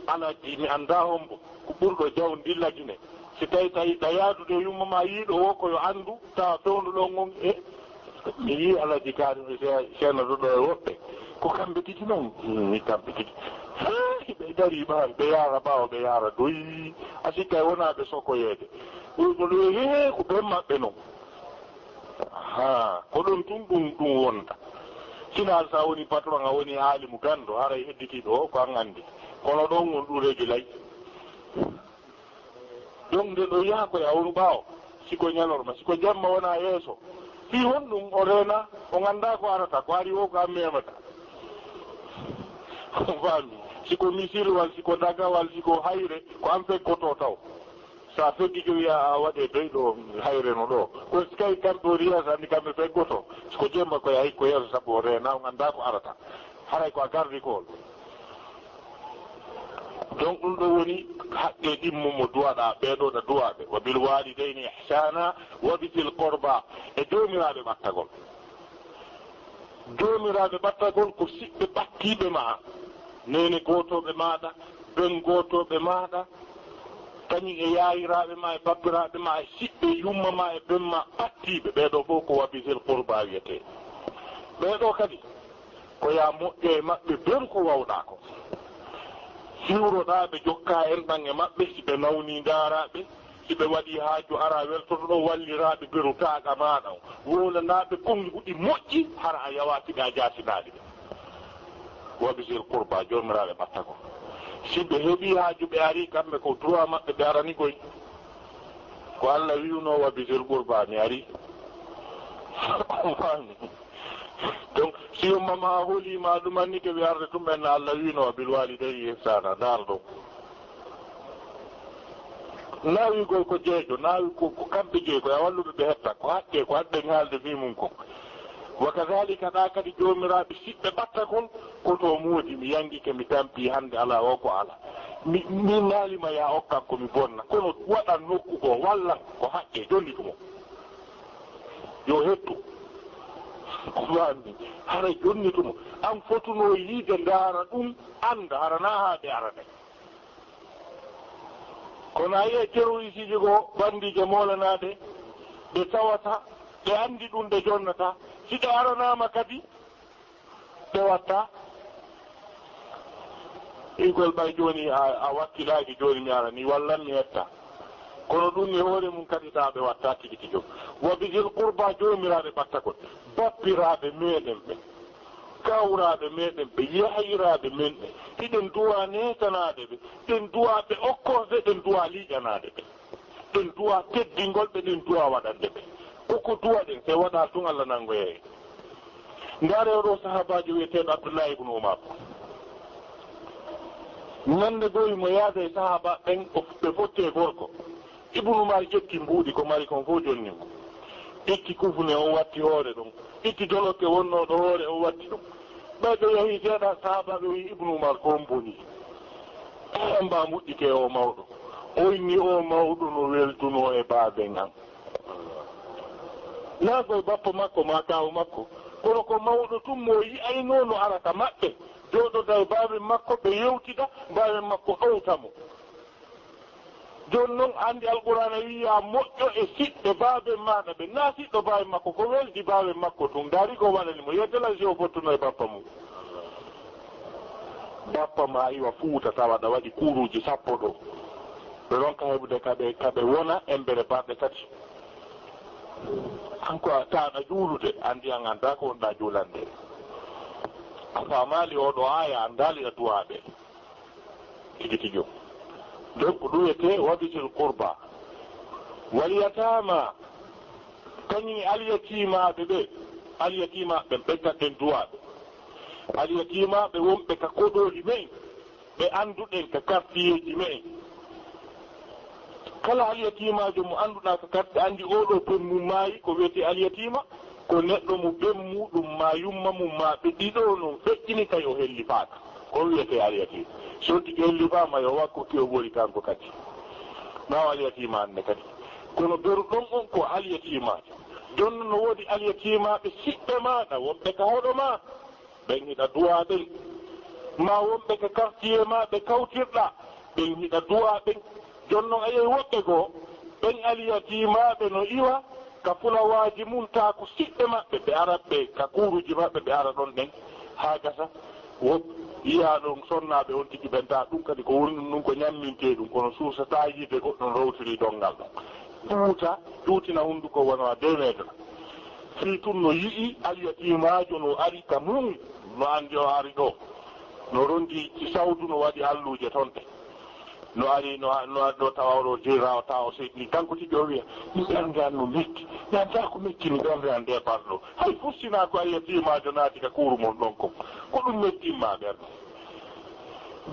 alaji mi annda hombo, ko ɓurɗo jawdi dilla Gine. Si tawi tawi ɗa yaadude e yumma ma yiiɗo o ko yo anndu, tawa fewndo ɗon on e mi yii Alaji Kaari mi seena ɗo e woɓɓe. Ko kamɓe tigi noon, mi kamɓe tigi. Haa hiɓe dari ɓaawo, ɓe yaara ɓaawo, ɓe yaara doyi. A sikka e wonaa ɓe sokoyeede. Ɓurɗo ɗo he ko ɓen maɓɓe noon. Haa, ko ɗon tun ɗum, ɗum wonta. Sinaa sa woni patron, a woni aalimu ganndo, haray hedditiiɗo o ko an anndi. Kono ɗon on ɗum regi lay. Donc nde ɗo yaha ko yawru ɓaawo, si ko ñalorma, si ko jamma wona yeeso. Fii honɗum o reena, o ngannda ko arata, ko ari o ko an memata. On faami? Si ko misilwal, si ko dagawal, si ko hayre, ko an feggoto taw. Sa feggike wiya a waɗe doy ɗo hayre no ɗo. Ko si kay kamɓe o riya sa anndi kamɓe feggoto. Si ko jemma ko yahi ko yeeso sabu o reena, o ngannda ko arata. Haray ko a gardi ko. Donc ɗum ɗo woni haqqe ɗimmo mo duwaɗa ɓeeɗo ɗa duwaɓe. Wa bil walidayni ihsana wa bi zil qurba. E joomiraaɓe ɓattagol. Joomiraaɓe ɓattagol ko siɓɓe ɓattiiɓe ma. Neene gootooɓe maaɗa, ben gootooɓe maaɗa, kañum e yaayiraaɓe ma e babbiraaɓe ma e siɓɓe yumma ma e ben ma ɓattiiɓe. Ɓeeɗo fof ko wa bi zil qurba wiyetee. Ɓeeɗo kadi ko yaa moƴƴo e maɓɓe beru ko wawɗaa ko. Hiwroɗaa ɓe, jokkaa enɗan e maɓɓe, si ɓe nawnii ndaaraa ɓe, si ɓe waɗii haaju araa weltotoɗo, walliraa ɓe beru taaɗa maaɗa on. Wowlanaa ɓe konnguɗi moƴƴi, hara a yawaaki ɓe, a jaasinaali ɓe. Wa bi zil qurba, joomiraaɓe ɓattagol. Si ɓe heɓii haaju ɓe arii, kamɓe ko droit maɓɓe ɓe arani koy. Ko Alla wi'unoo wa bi zil qurba, mi arii. On faami? Donc, si yumma ma holi ma ɗum anni ke wi arde tum en Allah wino bil walidayni ihsana, ndaar ɗum. Naawigol ko jeejo, naawi ko, ko kamɓe jeego, ya walluɓe ɓe hetta, ko haqqe, ko adden haalde fii mum kon. Wa kadhalika ɗa kadi joomiraaɓe siɓɓe ɓatta kon, ko to moodi mi yangi ke mi tampi hannde ala o ko ala. Mi, mi naalima ya okkan ko mi bonna, kono waɗan nokku goo, wallan ko haqqe, jonni ɗum o. Yo hettu. Ko anndi, hara jonni tuma, an fotuno yiide ndaara ɗum, annda, hara na haa ɓe arane. Kono a yi'e terrorisiiji goo, banndiije moolanaaɗe, ɓe tawata, ɓe anndi ɗum, ɓe jonnata. Si ɓe aranaama kadi, ɓe watta. Igol ɓay jooni a, a wakkilaaki jooni mi ara ni wallan mi hetta. Kono ɗum e hoore mum kadi ɗa ɓe watta tigi tigi. Wa bizil qurba joomiraaɓe ɓattagol. Bappiraaɓe meɗen ɓe. Kawraaɓe meɗen ɓe. Yahiraaɓe men ɓe. Hiɗen duwa netanaade ɓe. Ɗen duwa ɓe okkorde, ɗen duwa liƴanaade ɓe. Ɗen duwa teddingol ɓe, ɗen duwa waɗande ɓe. Koko duwa ɗen, se waɗa tun Allah nangoyay. Ndaare oɗo sahaabaajo wi'eteeɗo Abdullahi ibnu Umar. Ñande goo himo yaada e sahaaba ɓen, o, ɓe fotti e gorko. Ibnu Umar ƴetti mbuuɗi ko mari kon fof jonni mo. Itti kufune on watti hoore ɗon. Itti dolokke wonnoo ɗo hoore on watti ɗum. Ɓay ɓe yahi seeɗa, sahaabaaɓe wi'i Ibnu Umar ko on boni. Amba moƴƴike o mawɗo. O inni o mawɗo no welduno e baaben an. Naa koy bappa makko maa kaaw makko. Kono ko mawɗo tun mo o yi'aynoo no ara ka maɓɓe. Jooɗoda e baaben makko ɓe yewtida, baaben makko ɗowta mo. Jooni non, anndi Alqur'aana wi'i, "Yaa moƴƴo e siɗɗo baaben maaɗa ɓe." Naa siɗɗo baaben makko, ko weldi baaben makko tun. Ndaari ko waɗani mo. Yeddela si o fottuno e bappa mum. Bappa ma iwa Fuuta tawa ɗa waɗi kuuruuji sappo ɗo. Ɓe ronka heɓude ka ɓe, ka ɓe wona embere balɗe tati. An ko a taaɗa juulude, anndi an anndaa ko wonɗaa juulande. A faamaali oo ɗoo aaya, anndaali a duwaaɓe. Tigi tigi o. Donc, ɗum wiyetee wabisil qurba. Wal yataama, kañum e alyatiimaaɓe ɓe, alyatiimaaɓe ɓen, ɓen tan ɓen duwaaɓe. Alyatiimaaɓe wonɓe ka koɗooli men, ɓe annduɗen ka kartiyeeji men. Kala alyatiimaajo mo annduɗaa ka karti, anndi oo ɗoo ben mum maayi, ko wiyetee alyatiima, ko neɗɗo mo ben muuɗum maa yumma mum maa ɓe ɗiɗo non feƴƴini tawi o hellifaaka. Ko wiyetee alyatima? So tigi ellifaama yo wakko ki o woni kanko kadi. Ɓaawo alyatima an ne kadi. Kono beru ɗon on ko alyatimaajo. Jooni no woodi alyatimaaɓe siɓɓe maaɗa, wonɓe ka hoɗo maa, ɓen hiɗa duwaa ɓen. Maa wonɓe ka quartier maa ɓe kawtirɗaa, ɓen hiɗa duwaa ɓen. Jooni non a yii woɓɓe goo, ɓen alyatimaaɓe no iwa ka fulawaaji mun, taa ko siɓɓe maɓɓe, ɓe ara ɓe ka kuuruuji maɓɓe, ɓe ara ɗon ɗen, haa gasa. Wo yiyaa ɗon sonnaaɓe on tigi ɓen, taa ɗum kadi ko woni ɗum, ɗum ko ñammintee ɗum, kono suusataa yiide goɗɗum rowtiri donngal ɗon. Ƴuuta, ƴuutina hunnduko wano a deux mètres. Fii tun no yi'i alyatimaajo no ari ka mun, no anndi o ari ɗoo. No rondi ci sawdu, no waɗi alluuje ton ɗe. No ari, no, no ari ɗo tawa oɗo jeera, o tawa o seedini. Kanko tigi o wiya, "Mi ɓernde an no metti. Mi anndaa ko metti, mi ɓernde an nde barɗo. Hay fustinaa ko alyatimaajo naati ka kuuru mon ɗon kon. Ko ɗum mettimmaa ɓernde."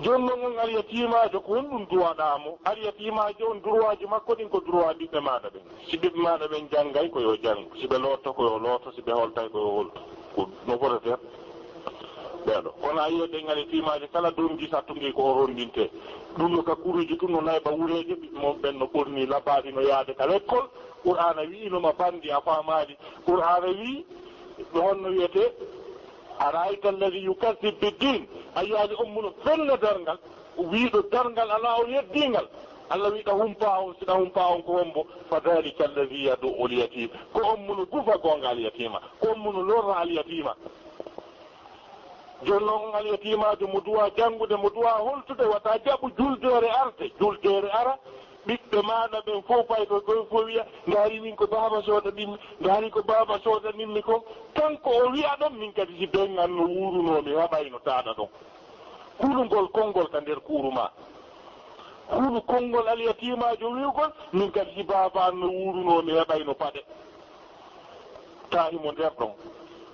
Jooni non on alyatimaajo, ko honɗum duwaɗaa mo? Alyatimaajo on, droitji makko ɗin ko droit ɓiɓɓe maaɗa ɓen. Si ɓiɓɓe maaɗa ɓen janngay, ko yo janngu. Si ɓe lootto, ko yo lootto. Si ɓe holtay, ko yo holtu. Ko no fotata ɓeeɗo. Kono a yi'ay ɗen alyatimaaje kala dongi sattungi ko o rondintee. Ɗum no ka kuruuji tun no nayɓa wureeje, ɓiɓɓe mon ɓen no ɓornii labaaɗi no yaade ka lekkol. Qur'aana wi'i no ma banndi a faamaali. Qur'aana wi'i, ɗo honno wi'etee, "Ara'ayta alladhi yukadhdhibu bid-din." A yi'aali on muno fenna darngal, wi'uɗo darngal alaa on yeddiingal. Allah wi'i ɗa humpaa on, si ɗa humpaa on ko hombo? "Fadhalika alladhi yad'u al-yatim." Ko on muno gufa goonga alyatiima, ko on muno lorra alyatiima. Jooni non on alyatimaajo mo duwaa janngude, mo duwaa holtude, wata jaɓu juldeere arde, juldeere ara, ɓiɓɓe maaɗa ɓen fow pay ko koye fow wi'a, "Ndaari min ko baaba soodanimmi, ndaari ko baaba soodanimmi kon." Kanko o wi'a ɗon, "Min kadi si ben an no wuurunoo mi heɓayno taaɗa ɗon." Hulugol konngol ka nder kuuru maa. Hulu konngol alyatimaajo wi'ugol, "Min kadi si baaba an no wuurunoo mi heɓayno paɗe." Taa himo nder ɗon.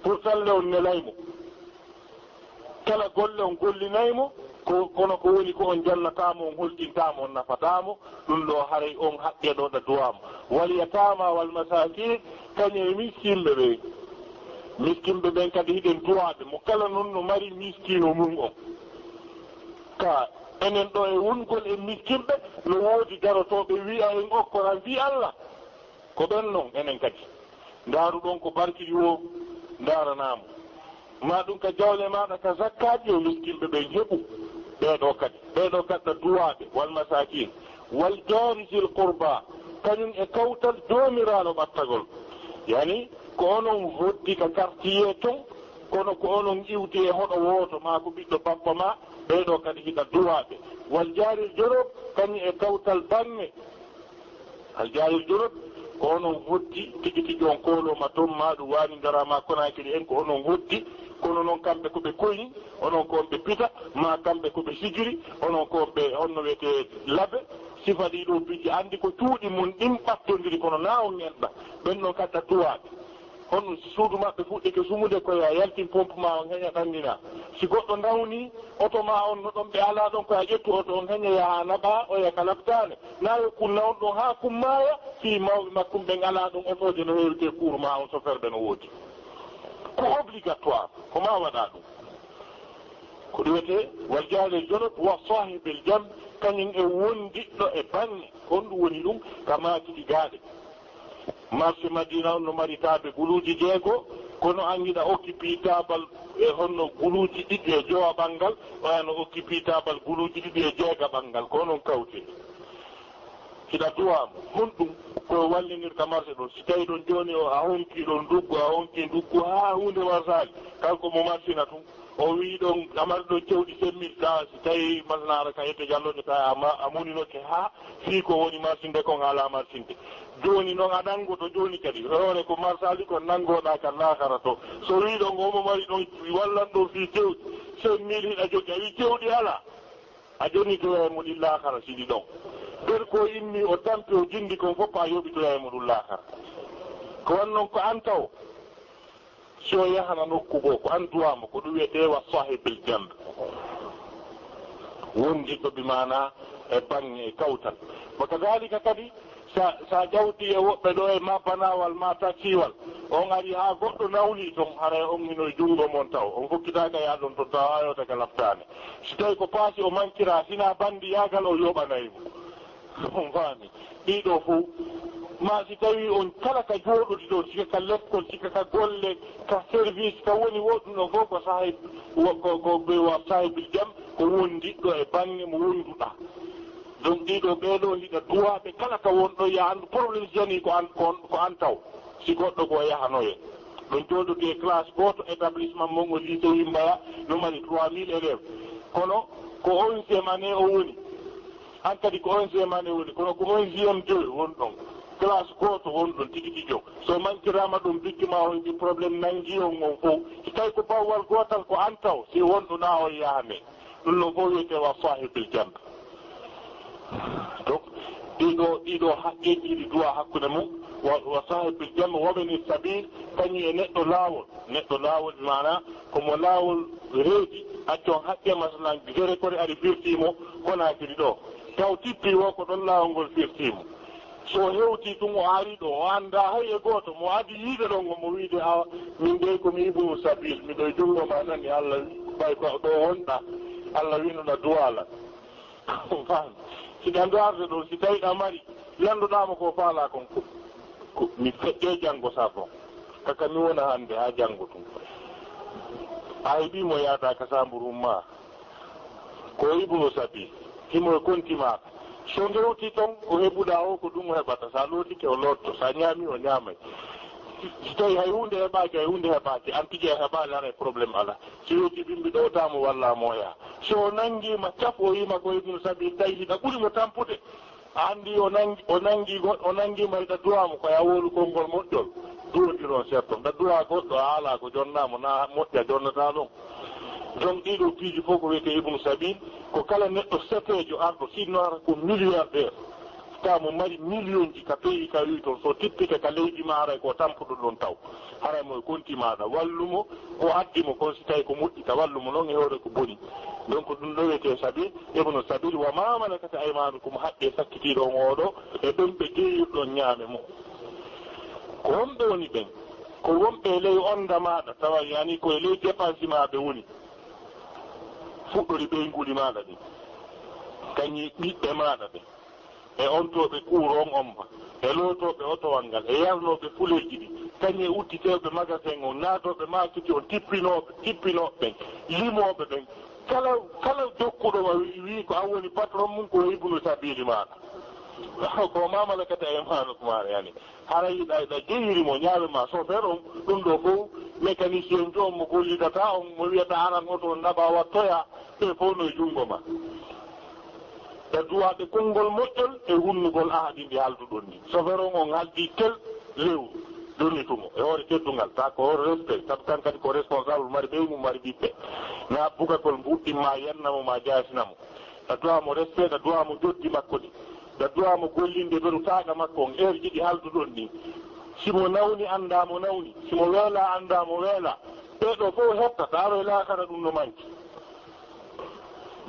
Pourtant le on nelay mo. Kala golle on gollinay mo, ko, kono ko woni ko on jannataa mo, on holtintaa mo, on nafataa mo, ɗum ɗo haray on haqqee ɗo ɗa duwaa mo. "Wal yataama wal masaakiin", kañum e miskinɓe ɓen. Miskinɓe ɓen kadi hiɗen duwaa ɓe, mo kala non no mari miskino mum on. Ka enen ɗo e wongol e miskinɓe, no woodi darotooɓe wi'a en okkoran fii Allah. Ko ɓen non enen kadi. Ndaaru ɗon ko barki ɗi woo, ndaaranaa mo. Maa ɗum ka jawle maaɗa, ka zakkaaji, yo miskinɓe ɓen heɓu. Ɓee ɗoo kadi, ɓee ɗoo kadi ɗa duwaa ɓe, wal masaakiin, wal jaari zil qurbaa, kañum e kawtal joomiraaɗo ɓattagol. Yani, ko onon hoddi ka quartier ton, kono ko onon iwdi e hoɗo wooto, maa ko ɓiɗɗo bappa maa, ɓee ɗoo kadi hiɗa duwaa ɓe. Wal jaaril junub, kañum e kawtal baŋŋe. Al jaaril junub, ko onon hoddi tigi tigi, on kooloo ma ton, maa ɗum waani ngara ma Konaakiri en, ko onon hoddi, kono non kamɓe ko ɓe koyni, onon ko on ɓe pita, maa kamɓe ko ɓe sigiri, onon ko on ɓe, honno wiyetee, labe, sifa ɗii ɗoo piiji, anndi ko cuuɗi mun ɗin ɓattondiri, kono naa on enɗa, ɓen non kadi ɗa duwaa ɓe. Honno si suudu maɓɓe fuɗɗike sumude, ko yo a yaltin pompe maa on heña ɗannina. Si goɗɗo nawnii oto maa on, no ɗon ɓe alaa ɗon, ko yo a ƴettu oto on heña yaha naɓa oya ka laptaane. Naa yo kun nawn ɗon haa kun maaya, fii mawɓe makkun ɓen alaa ɗon otooje no heewirtee kuuru maa on, soferɓe no woodi. Ko obligatoire, ko maa waɗaa ɗum. Ko ɗum wiyetee wal jaaril junub wa saahibil janb, kañum e wondiɗɗo e baŋŋe. Honɗum woni ɗum? Ka maaki ɗi gaaɗe. Marché Madina on no mari taabe guluuji jeego, kono an hiɗa occupé taabal e honno guluuji ɗiɗi e jowa ɓanngal, oya no occupé taabal guluuji ɗiɗi e jeega ɓanngal, ko onon kawte. Hiɗa duwaa mo, honɗum ko wallinirta marché ɗon? Si tawi ɗon jooni o, a honki ɗon nduggu, a honki nduggu haa huunde warsaali, kanko mo marsina tun. O wi'i ɗon, a mari ɗon cewɗi sept mille, ka si tawi masnaara ka ete jalloje, tawi a ma-, a muninoke haa fii ko woni marsinde kon alaa marsinde. Jooni non a nanngoto jooni kadi, hoore ko marsaali kon nanngoɗaa kan laakara to. So wi'i ɗon omo mari ɗon wallan ɗon fii cewɗi sept mille hiɗa jogii, a wi'i cewɗi alaa, a jonnitoyay mo ɗin laakara si ɗi ɗon. Nder ko immi o tampi o jindi kon fof a yoɓitoyay mo ɗum laakara. Ko wan non ko an taw. Si o yahana nokku goo, ko an duwaa mo, ko ɗum wiyetee wa saahibil janb. Wondiɗɗo bi maanaa e baŋŋe e kawtal. Wa kadaalika kadi, sa, sa ƴawtii e woɓɓe ɗoo e maa banaawal maa taksiwal, On ari haa goɗɗo nawni ton, haray on hino e junngo mon taw. On fokkitaaka yaa ɗon ton taw haa yewta ka laftaane. Si tawi ko paasi o mankira, sinaa banndi yaagal o yoɓanay mo. On faami? Ɗiɗo fow. Ma si tawi on kala ka jooɗodi ɗon, sika ka lekkol, sika ka golle, ka service, ka woni woɗɗuno fow ko sahib, wo-, ko, ko ɓe wa sahibul jam, ko wondiɗɗo e baŋŋe mo wonduɗaa. Donc ɗiɗo ɓee ɗoo hiɗa duwaa ɓe kala ka wonɗo, ya anndu problème si yanii ko an, ko on, ko an taw. Si goɗɗo ko yahanoye. Ɗon jooɗodii e classe gooto, établissement mon o lycée Yimbaya, no mari trois mille élèves. Kono ko onzième année o woni. An kadi ko onzième année woni, kono ko onzième deux won ɗon. Classe gooto won ɗon tigi tigi o. So mankiraama ɗum bikki ma o heɓi problème nanngi on on fow. Si tawi ko bawwal gootal ko an taw, si won ɗo na o yaha ne. Ɗum ɗon fof wiyetee wa sahibul janna. Donc, ɗiɗo, ɗiɗo haqqeeji ɗiɗi duwa hakkunde mum, wa, wa sahibul janna, wa bini sabil, kañum e neɗɗo laawol. Neɗɗo laawol, maana, ko mo laawol reedi, accon haqqe, masalan, gere kore ari firti mo, Konaakiri ɗo. Taw tippi wo ko ɗon laawol ngol firti mo. So hewtii tun o arii ɗo, o anndaa hay e gooto, mo adii yiide ɗon, omo wiide, "Awa, min dey ko mi ibnu sabil, miɗo e junngo ma nani, Allah, ɓay ko ɗo wonɗaa, Allah wino na duwaa lan." Faan, si ɗa duwarde ɗon, si tawi ɗa mari, lanndoɗaa mo ko faalaa kon, ko, ko mi feƴƴee janngo sabon. Kaka mi wona hannde haa janngo tun. A heɓii mo yaada ka saamburu ma. Ko ibnu sabil, himo e konti maaɗa. So ngewti ton, ko heɓuɗaa o, ko ɗum o heɓata. Sa lootike, o lootto. Sa ñaami, o ñaamay. Si tawi hay huunde heɓaaki, hay huunde heɓaaki. An tigi a heɓaali, haray problème alaa. Si weeti bimbi ɗo, taamo walla mo yaa. So o nanngiima, cap o wiima ko ibnu sabil, tawi hiɗa ɓuri mo tampude. A anndi o nanngi, o nanngi go-, o nanngiima hiɗa duwaa mo, ko yaa wowlu konngol moƴƴol. Duwondiron seeɗa ton. Ɗa duwaa goɗɗo, a haalaa ko jonnaa mo, na moƴƴa jonnataa ɗon. Jon ɗiɗo piiji fof ko wiyetee ibnu sabil, ko kala neɗɗo seteejo arɗo, sinno hara ko milliardaire, tawa mo mari millionji ka pays ka wi ton, so tippike ka leydi ma, haray ko tampuɗo ɗon taw. Haray mo e konti maaɗa, wallu mo, ko addi mo kon, si tawi ko moƴƴi, ta wallu mo non e hoore ko boni. Donc ɗum ɗo wiyetee sabil, ibnu sabil, wa ma malakat aymanukum, haqqe sakkitiiɗo on oɗo, e ɓen ɓe jeeyirɗon ñaame mo. Ko honɓe woni ɓen? Ko wonɓe e ley onda maaɗa, tawa yani ko e ley dépense maaɓe woni. Fuɗɗori ɓeynguuli maaɗa ɗin, kañi ɓiɓɓe maaɗa ɓen, e ontooɓe kuuron on ma, e lootooɓe otowal ngal, e yarnooɓe fuleeji ɗin, kañi e udditooɓe magasin on, naatooɓe maakiti on, tippinooɓe, tippinooɓe ɓen, limooɓe ɓen, kala, kala jokkuɗo ma wi-, wii ko an woni patron mum, ko ibnu sabiili maaɗa. Ko ma malakata e maano ko maaɗa yani. Hara yiɗa, yiɗa jeyiri mo ñaawe ma chauffeur on, ɗum ɗo fof mécanicien jo on mo gollidata on, mo wiyata aran oto on naɓa wattoya, ɓe fof no e junngo ma. Ɓe duwaɓe konngol moƴƴol e hunnugol ahadi ndi halduɗon ndi. Chauffeur on, on haldi tel lew, jonni tumo e hoore teddungal, ta ko hoore respect, sabu kan kadi ko responsable, mari ɓeyngu, mari ɓiɓɓe. Na bugagol mbuɗɗin ma, yanna mo ma, jaasina mo. Ɗa duwa mo respect, ɗa duwa mo joddi makko ɗi. Ɗa duwa mo gollinde beru taaɗa makko on, heure ji ɗi halduɗon ɗin. Si mo nawni, annda mo nawni. Si mo weela, annda mo weela. Ɓee ɗo fof hettata, aro e laakara ɗum no manki.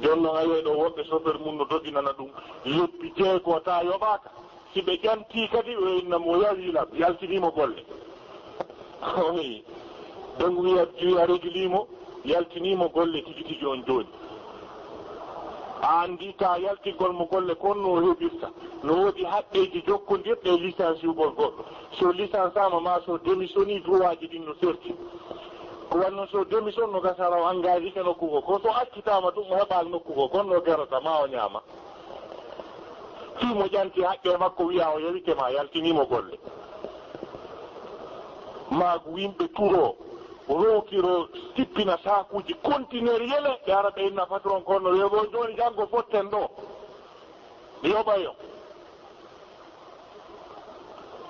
Jooni noon, a yiyay ɗo woɓɓe chauffeur mum no doginana ɗum leppi jeego, ta yoɓaaka. Si ɓe ƴantii kadi, o inna mo, yawi lam, yaltinii mo golle. Oyi, donc wiya, wiya regilii mo, yaltinii mo golle tigi tigi on jooni. A anndi ka yaltingol mo golle kon no o heɓirta. No woodi haqqeeji jokkondirɗe e licenciugol goɗɗo. So licensaama ma so démissionnii, droitji ɗin no serti. Ko wanno so démission no gasa raw engagé ke nokku goo. Ko so accitaama tun o heɓaali nokku goo, kon no garata ma o ñaama. Fii mo ƴanti haqqe makko, wiya o yewike ma, yaltinii mo golle. Maagu yimɓe turo, rowtiro, tippina saakuuji conteneur yele, ɓe ara ɓe inna patron kon no weeɓo jooni, janngo fotten ɗo. Yoɓayo.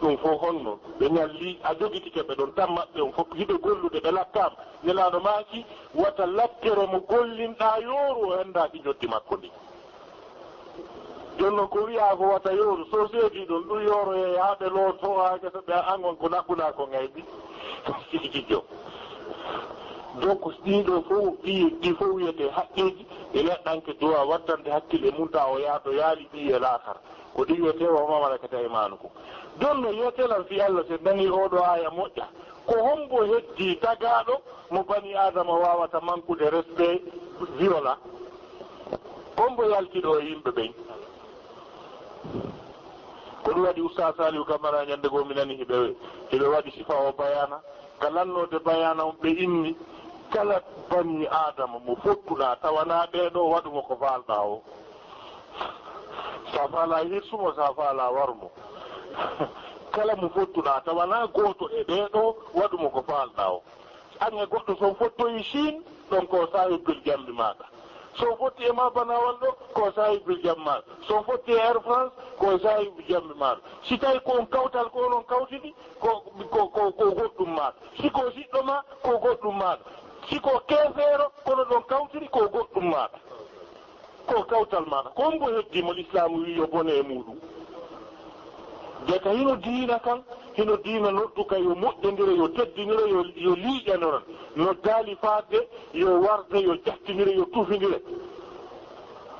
Ɗum fof honno? Ɓe ñalli, a jogitike ɓe ɗon tan maɓɓe on fof, hiɓe gollude, ɓe lattaama. Nelaaɗo maaki, wata lakkere mo gollinɗaa yooru, o henndaaki njotti makko ndi. Jooni noon ko wiyaa ko wata yooru, so seedii ɗon, ɗum yooroyee haa ɓe looto haa gasa ɓe an on ko naɓɓuɗaa ko ngayɓi. Tigi tigi o. Donc, ɗii ɗoo fof, ɗii, ɗii fof wiyetee haqqeeji ɗi neɗɗanke duwa wattande hakkille mum, ta o yaha to yaali ɓiyi e laakara. Ko ɗi wiyetee wa ma malakat aymanukum. Jonno yeetelan fii Alla, si en nanii oo ɗoo aaya moƴƴa, ko hommbo heddii tagaaɗo mo banii Aadama waawata mankude respect, viola? Hommbo yalti ɗoo e yimɓe ɓen? Ko ɗum waɗi Ustaas Saalihu Kamara ñannde goo mi nani hiɓe, hiɓe waɗi sifa oo bayaana. Ka lannoode bayaana on, ɓe inni kala banii Aadama mo fottuɗaa, tawanaa ɓee ɗoo, waɗu mo ko faalɗaa oo. Si a faalaa hirsu mo, si a faalaa waru mo. Kala mo fottuɗaa, tawanaa gooto e ɓee ɗoo, waɗu mo ko faalɗaa oo. An e goɗɗo, si on fottoyii Chine, ɗon ko saahibil jambi maaɗa. Si on fotti e maa banawal ɗoo, ko saahibil jambi maaɗa. Si on fotti e Air France, ko saahibil jambi maaɗa. Si tawi ko on kawtal ko onon kawtidi, ko, ko, ko, ko goɗɗum maaɗa. Si ko siɗɗo maa, ko goɗɗum maaɗa. Si ko keefeero, kono ɗon kawtiri, ko goɗɗum maaɗa. Ko kawtal maaɗa. Ko hommbo heddii mo Lislaamu wii yo bone e muuɗum? Jaka hino diina kan, hino diina noddu ka yo moƴƴondire, yo teddinire, yo, yo liiƴanore. No daali faade yo warde, yo jattindire, yo tufindire.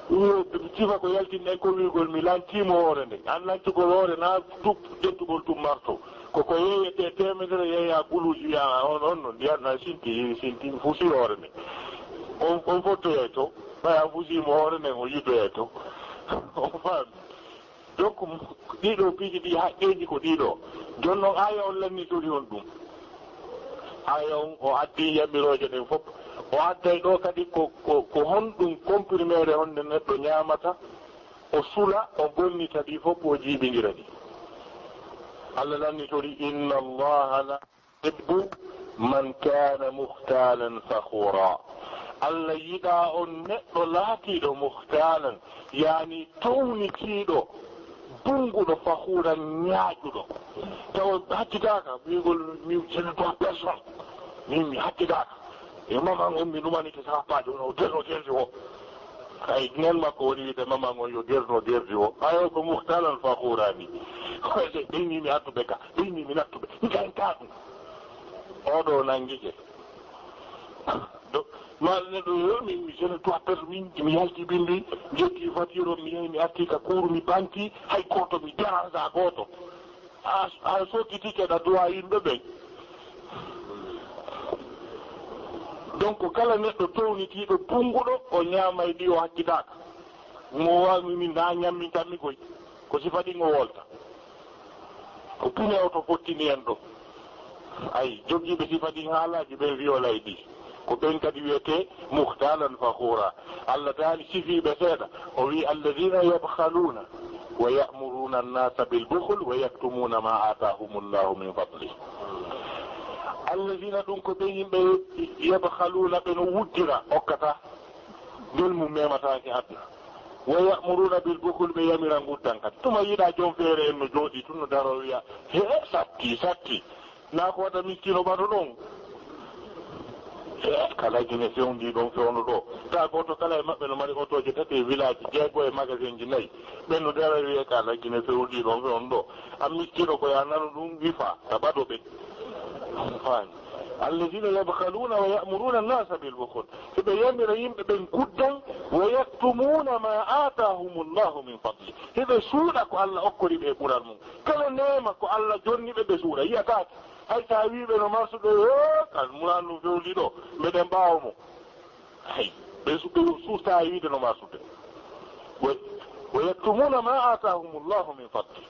Ɗum yo sifa ko yaltinɗen ko wi'ugol mi lantiimo hoore nden. An lancugol hoore na tu-, ƴettugol tun marto. Ko ko yeeyetee teemedere yeeyaa guluuji wi'aa on, on no ndiyan na sinti, sinti fusi hoore nden. On, on fottoyay to, ɓay a fusiimo hoore nden o yidoyay to. On faami? Donc, ɗiɗo piiji ɗi haqqeeji ko ɗiɗo. Jooni non aaya on lannitori on ɗum. Aaya on o addi yamirooje ɗen fof. O adday ɗo kadi ko, ko, ko honɗum comprimere honde neɗɗo ñaamata, o sula, o bonnita ɗi fof, o jiiɓindira ɗi. Allah lannitori, "Inna Allaha la yuhibbu man kana mukhtalan fakhura." Allah yiɗa on neɗɗo laatiiɗo mukhtalan, yaani townitiiɗo, bunnguɗo, fakhuran, ñaaƴuɗo. Tawa hakkitaaka, wi'ugol, "Mi, je ne dois personne. Min, mi hakkitaaka. E maman on, mi numanike sappaajo, no der-, no derdi o." Ay, nen makko woni wi'de maman on yo der-, no derdi o. Ay, o ko mukhtalan fakhura ni. Koyde, ɓeyni mi addu ɓe ka, ɓeyni mi nattu ɓe. Mi gaynta ɗum. Oɗo nangike. Do, ma neɗɗo yo, mi, mi, je ne dois personne, min, mi yalti bimbi, mi ƴetti voiture o, mi yehi, mi arti ka kuuru, mi banki, hay gooto, mi dérange a gooto. A, a sottitike ɗa duwa yimɓe ɓen. Donc, kala neɗɗo townitiiɗo, bunnguɗo, o ñaamay ɗi, o hakkitaaka. Mo waawi min na ñammintanmi koy. Ko sifa ɗin o wolta. Ko pine o to fottini en ɗo. Ay, jogiiɓe sifa ɗin haalaaji ɓen violay ɗi. Ko ɓen kadi wiyetee mukhtalan fakhura. Allah taali sifiiɓe seeɗa. O wi'i, "Alladhina yabkhaluna wa ya'muruna an-nasa bil bukhl wa yaktumuna ma atahumullahu min fadlih." Alladhina, ɗum ko ɓen yimɓe yabkhaluna, ɓe no wuddira, okkata. Ngel mum memataake aduna. Wa ya'muruna bil bukhl, ɓe yamira nguddan kadi. Tuma yiɗa joom feere en no jooɗi tun no daro wiya, "He, satti, satti." Na ko waɗa miskino ɓato ɗon? He, kala Gine fewndi ɗon fewndo ɗo. Ta gooto kala e maɓɓe no mari otooje tati e village jeego e magasin ji nayi. Ɓen no dara wiya, "Kala Gine fewndi ɗon fewndo ɗo." A miskino ko ya nanu ɗum wifa, ta ɓato ɓe. Fani. Alladhina yabkhaluna wa ya'muruna an-nasa bil bukhl. Hiɓe yamira yimɓe ɓen guddan, "Wa yaktumuna ma atahumullahu min fadli." Hiɓe suuɗa ko Allah okkori ɓe e ɓural mum. Kala neema ko Allah jonni ɓe, ɓe suuɗa. Yiyataake. Hay sa wiiɓe no marsuɓe, "Yo, kan muran ɗum fewndi ɗo, mbeɗen ɓaawo mo." Hay, ɓe su-, ɓe suusta wiide no marsude. "Wa, wa yaktumuna ma atahumullahu min fadli."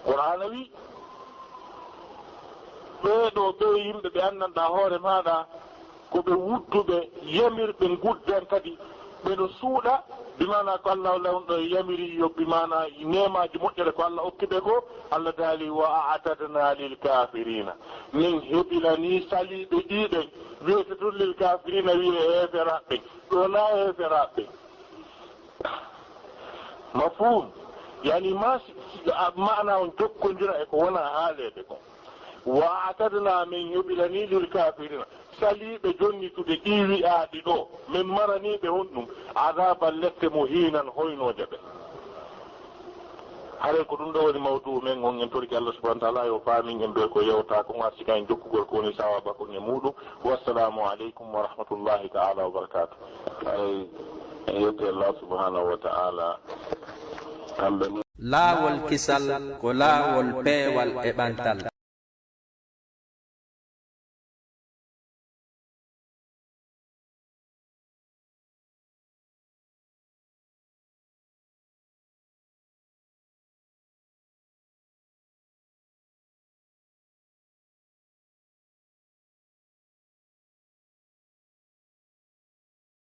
Qur'aana wi, ɓee ɗoo, ɓee yimɓe ɓe anndanɗaa hoore maaɗa, ko ɓe wudduɓe, yamirɓe nguddan kadi, ɓe no suuɗa, bi maana ko Allah walla on ɗo yamiri yo, bi maana neemaaji moƴƴere ko Allah okki ɓe ko, Allah daali, "Wa a'tadna lil kafirina." Min hebilanii saliiɓe ɗii ɓen, wiyete tun lil kafirina, wiye heeferaaɓe, ɗo na heeferaaɓe. Mafhum? Yani ma, si, si, a, maana on jokkondira e ko wona haaleede kon. Wa a'tadna, min hebilanii lil kafirina, saliiɓe jonnitude ɗii wi'aaɗi ɗo, min maranii ɓe honɗum? Adaaban, lette, muhiinan, hoynooje ɓe. Haray ko ɗum ɗo woni mawduu men on, en torike Allah subhanahu wa ta'ala yo faamin en ɓe ko yewta kon, o arsikan en jokkugol ko woni sawaaba kon e muuɗum. Wassalamu aleykum wa rahmatullahi ta'ala wa barakatuh. Ay, en yetti Allah subhanahu wa ta'ala. Kamɓe ni Laawol kisal ko laawol peewal e ɓantal.